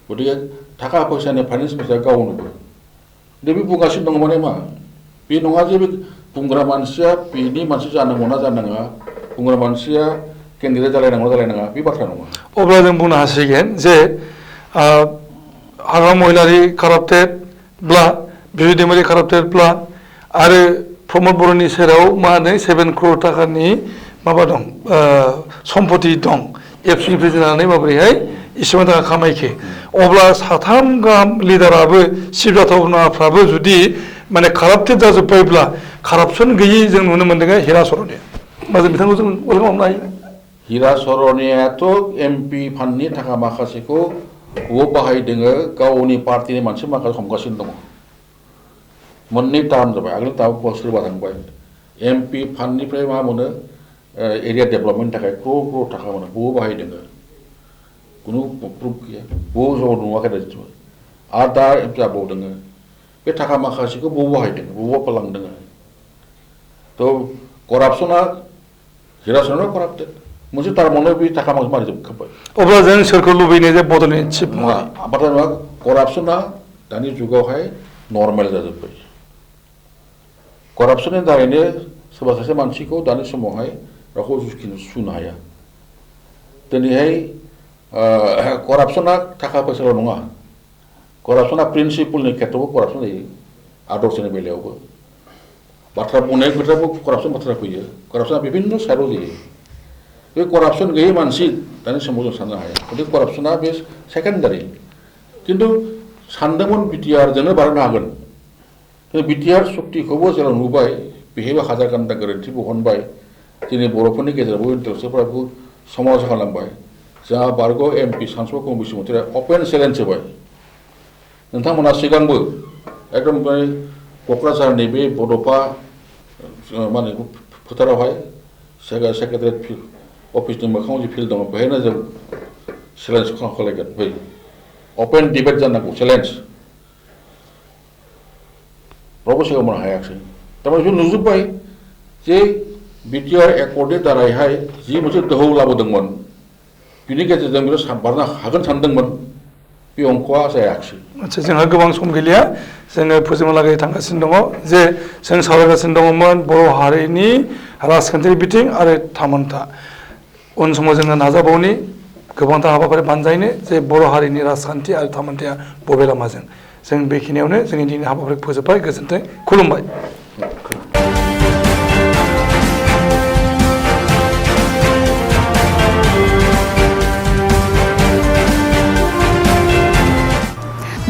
गतिके थाखा फैसानि फाइनेन्स मिनिस्टार गावनोबो दा बे बुंगासिनो दङ माने मा बे नङा जे बे बुंग्रा मानसिया बेनि मानसि जानांगौ ना जानाङा बुंग्रा मानसिया केन्डिडेट जालायनांगौ जालायनाङा बे बाथ्रा नङा अब्ला जों बुंनो हासिगोन जे हाग्रामा महिलारि काराप्टेडब्ला बिजय दैमारि काराप्टेडब्ला आरो प्रमद बर'नि सेराव मा होनो 7 crore टाकानि माबा दं सम्पति दं एबसुनि प्रेसिडेन्ट जानानै माबोरैहाय इसेबां थाखा खामायखो अब्ला साथाम गाहाम लिडाराबो चिफ जाथावनाफ्राबो जुदि माने काराप्टेड जाजोब्बायब्ला कारापसन गैयै जों नुनो मोनदों हिरा सर'निया होमबा जों बिथांखौ जों वेलकाम खालामनो हायो हिरा सर'नियाथ' एमपि फान्डनि थाखा माखासेखौ बाहायदों गावनि पार्टिनि मानसि माखासे हमगासिनो दङ मोननै टार्म जाबाय आगोल टार्म सोरबा थांबाय MP फान्डनिफ्राय मा मोनो एरिया डेभेलपमेन्टनि थाखाय क्र'र क्र'र थाखा मोनो बबाव बाहायदों कुनु प्रुफ गैया बबाव ज'आव नुवाखै दासिमबो आरो दा जाबावदों बे थाखा माखासेखौ बबाव बाहायदों बबाव फालांदों थ' करापसना हिरासनाव कराप्टेड मोनसे टार्मावनो बे थाखा माखासे मारै जोबखाबाय अब्ला जों सोरखौ लुबैनाय जे बड'लेण्ड चिफ नङा बाथ्रा नङा करापसना दानि जुगावहाय नर्मेल जाजोब्बाय करापसननि दारैनो सोरबा सासे मानसिखौ दानि समावहाय रावखौ सुनो हाया दिनैहाय करापसना थाखा फैसाल' नङा करापसना प्रिन्सिपलनि खेथ्रआवबो करापसन जायो आदर्शनि बेलायावबो बाथ्रा बुंनाय खोथाबो करापसन बाथ्रा फैयो करापसना बिभिन्न साइडआव जायो बे करापसन गैयै मानसि दानि समाव जों साननो हाया गतिके करापसना बे सेकेन्डारि खिन्थु सानदोंमोन बिटिआरजोंनो बारनो हागोन बिटिआर सुक्तिखौबो जेराव नुबाय बेहायबो हाजार गान्दा गोरोन्थि बहनबाय जोंनि बर'फोरनि गेजेरावबो इन्टारेस्टफोराबो समाज खालामबाय जोंहा बारग' MP सानसुमा बसुमतारीया अपेन चेलेन्ज होबाय नोंथांमोना सिगांबो एकदम क'क्राझारनि बे बड'फा मा होनो फोथारावहाय सेक्रेटारियेट अफिसनि मोखाङाव जि फिल्ड दङ बेहायनो जों चेलेन्ज खालामगोन बै अपेन डिबेट जानांगौ चेलेन्ज रावबो सिगां मावनो हायाखै थारमाने जों नुजोब्बाय जे बिटिआर एकर्डनि दारैहाय जि मोनसे दोहौ लाबोदोंमोन बिनि गेजेरजों बियो बारनो हागोन सानदोंमोन बे अंकआ जायाखिसै आच्छा जोंहा गोबां सम गैलिया जोङो फोजोबहालागै थांगासिनो दङ जे जों सावरायगासिनो दङमोन बर' हारिनि राजखान्थियारि बिथिं आरो थामोनथा उन समाव जोङो नाजाबावनि गोबांथार हाबाफारि बानजायनो जे बर' हारिनि राजखान्थि आरो थामोनथाया बबे लामाजों जों बेखिनियावनो जोंनि दिनैनि हाबाफारिखौ फोजोबबाय गोजोन्थों खुलुमबाय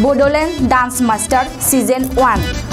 BODOLAND Dance Master Season 1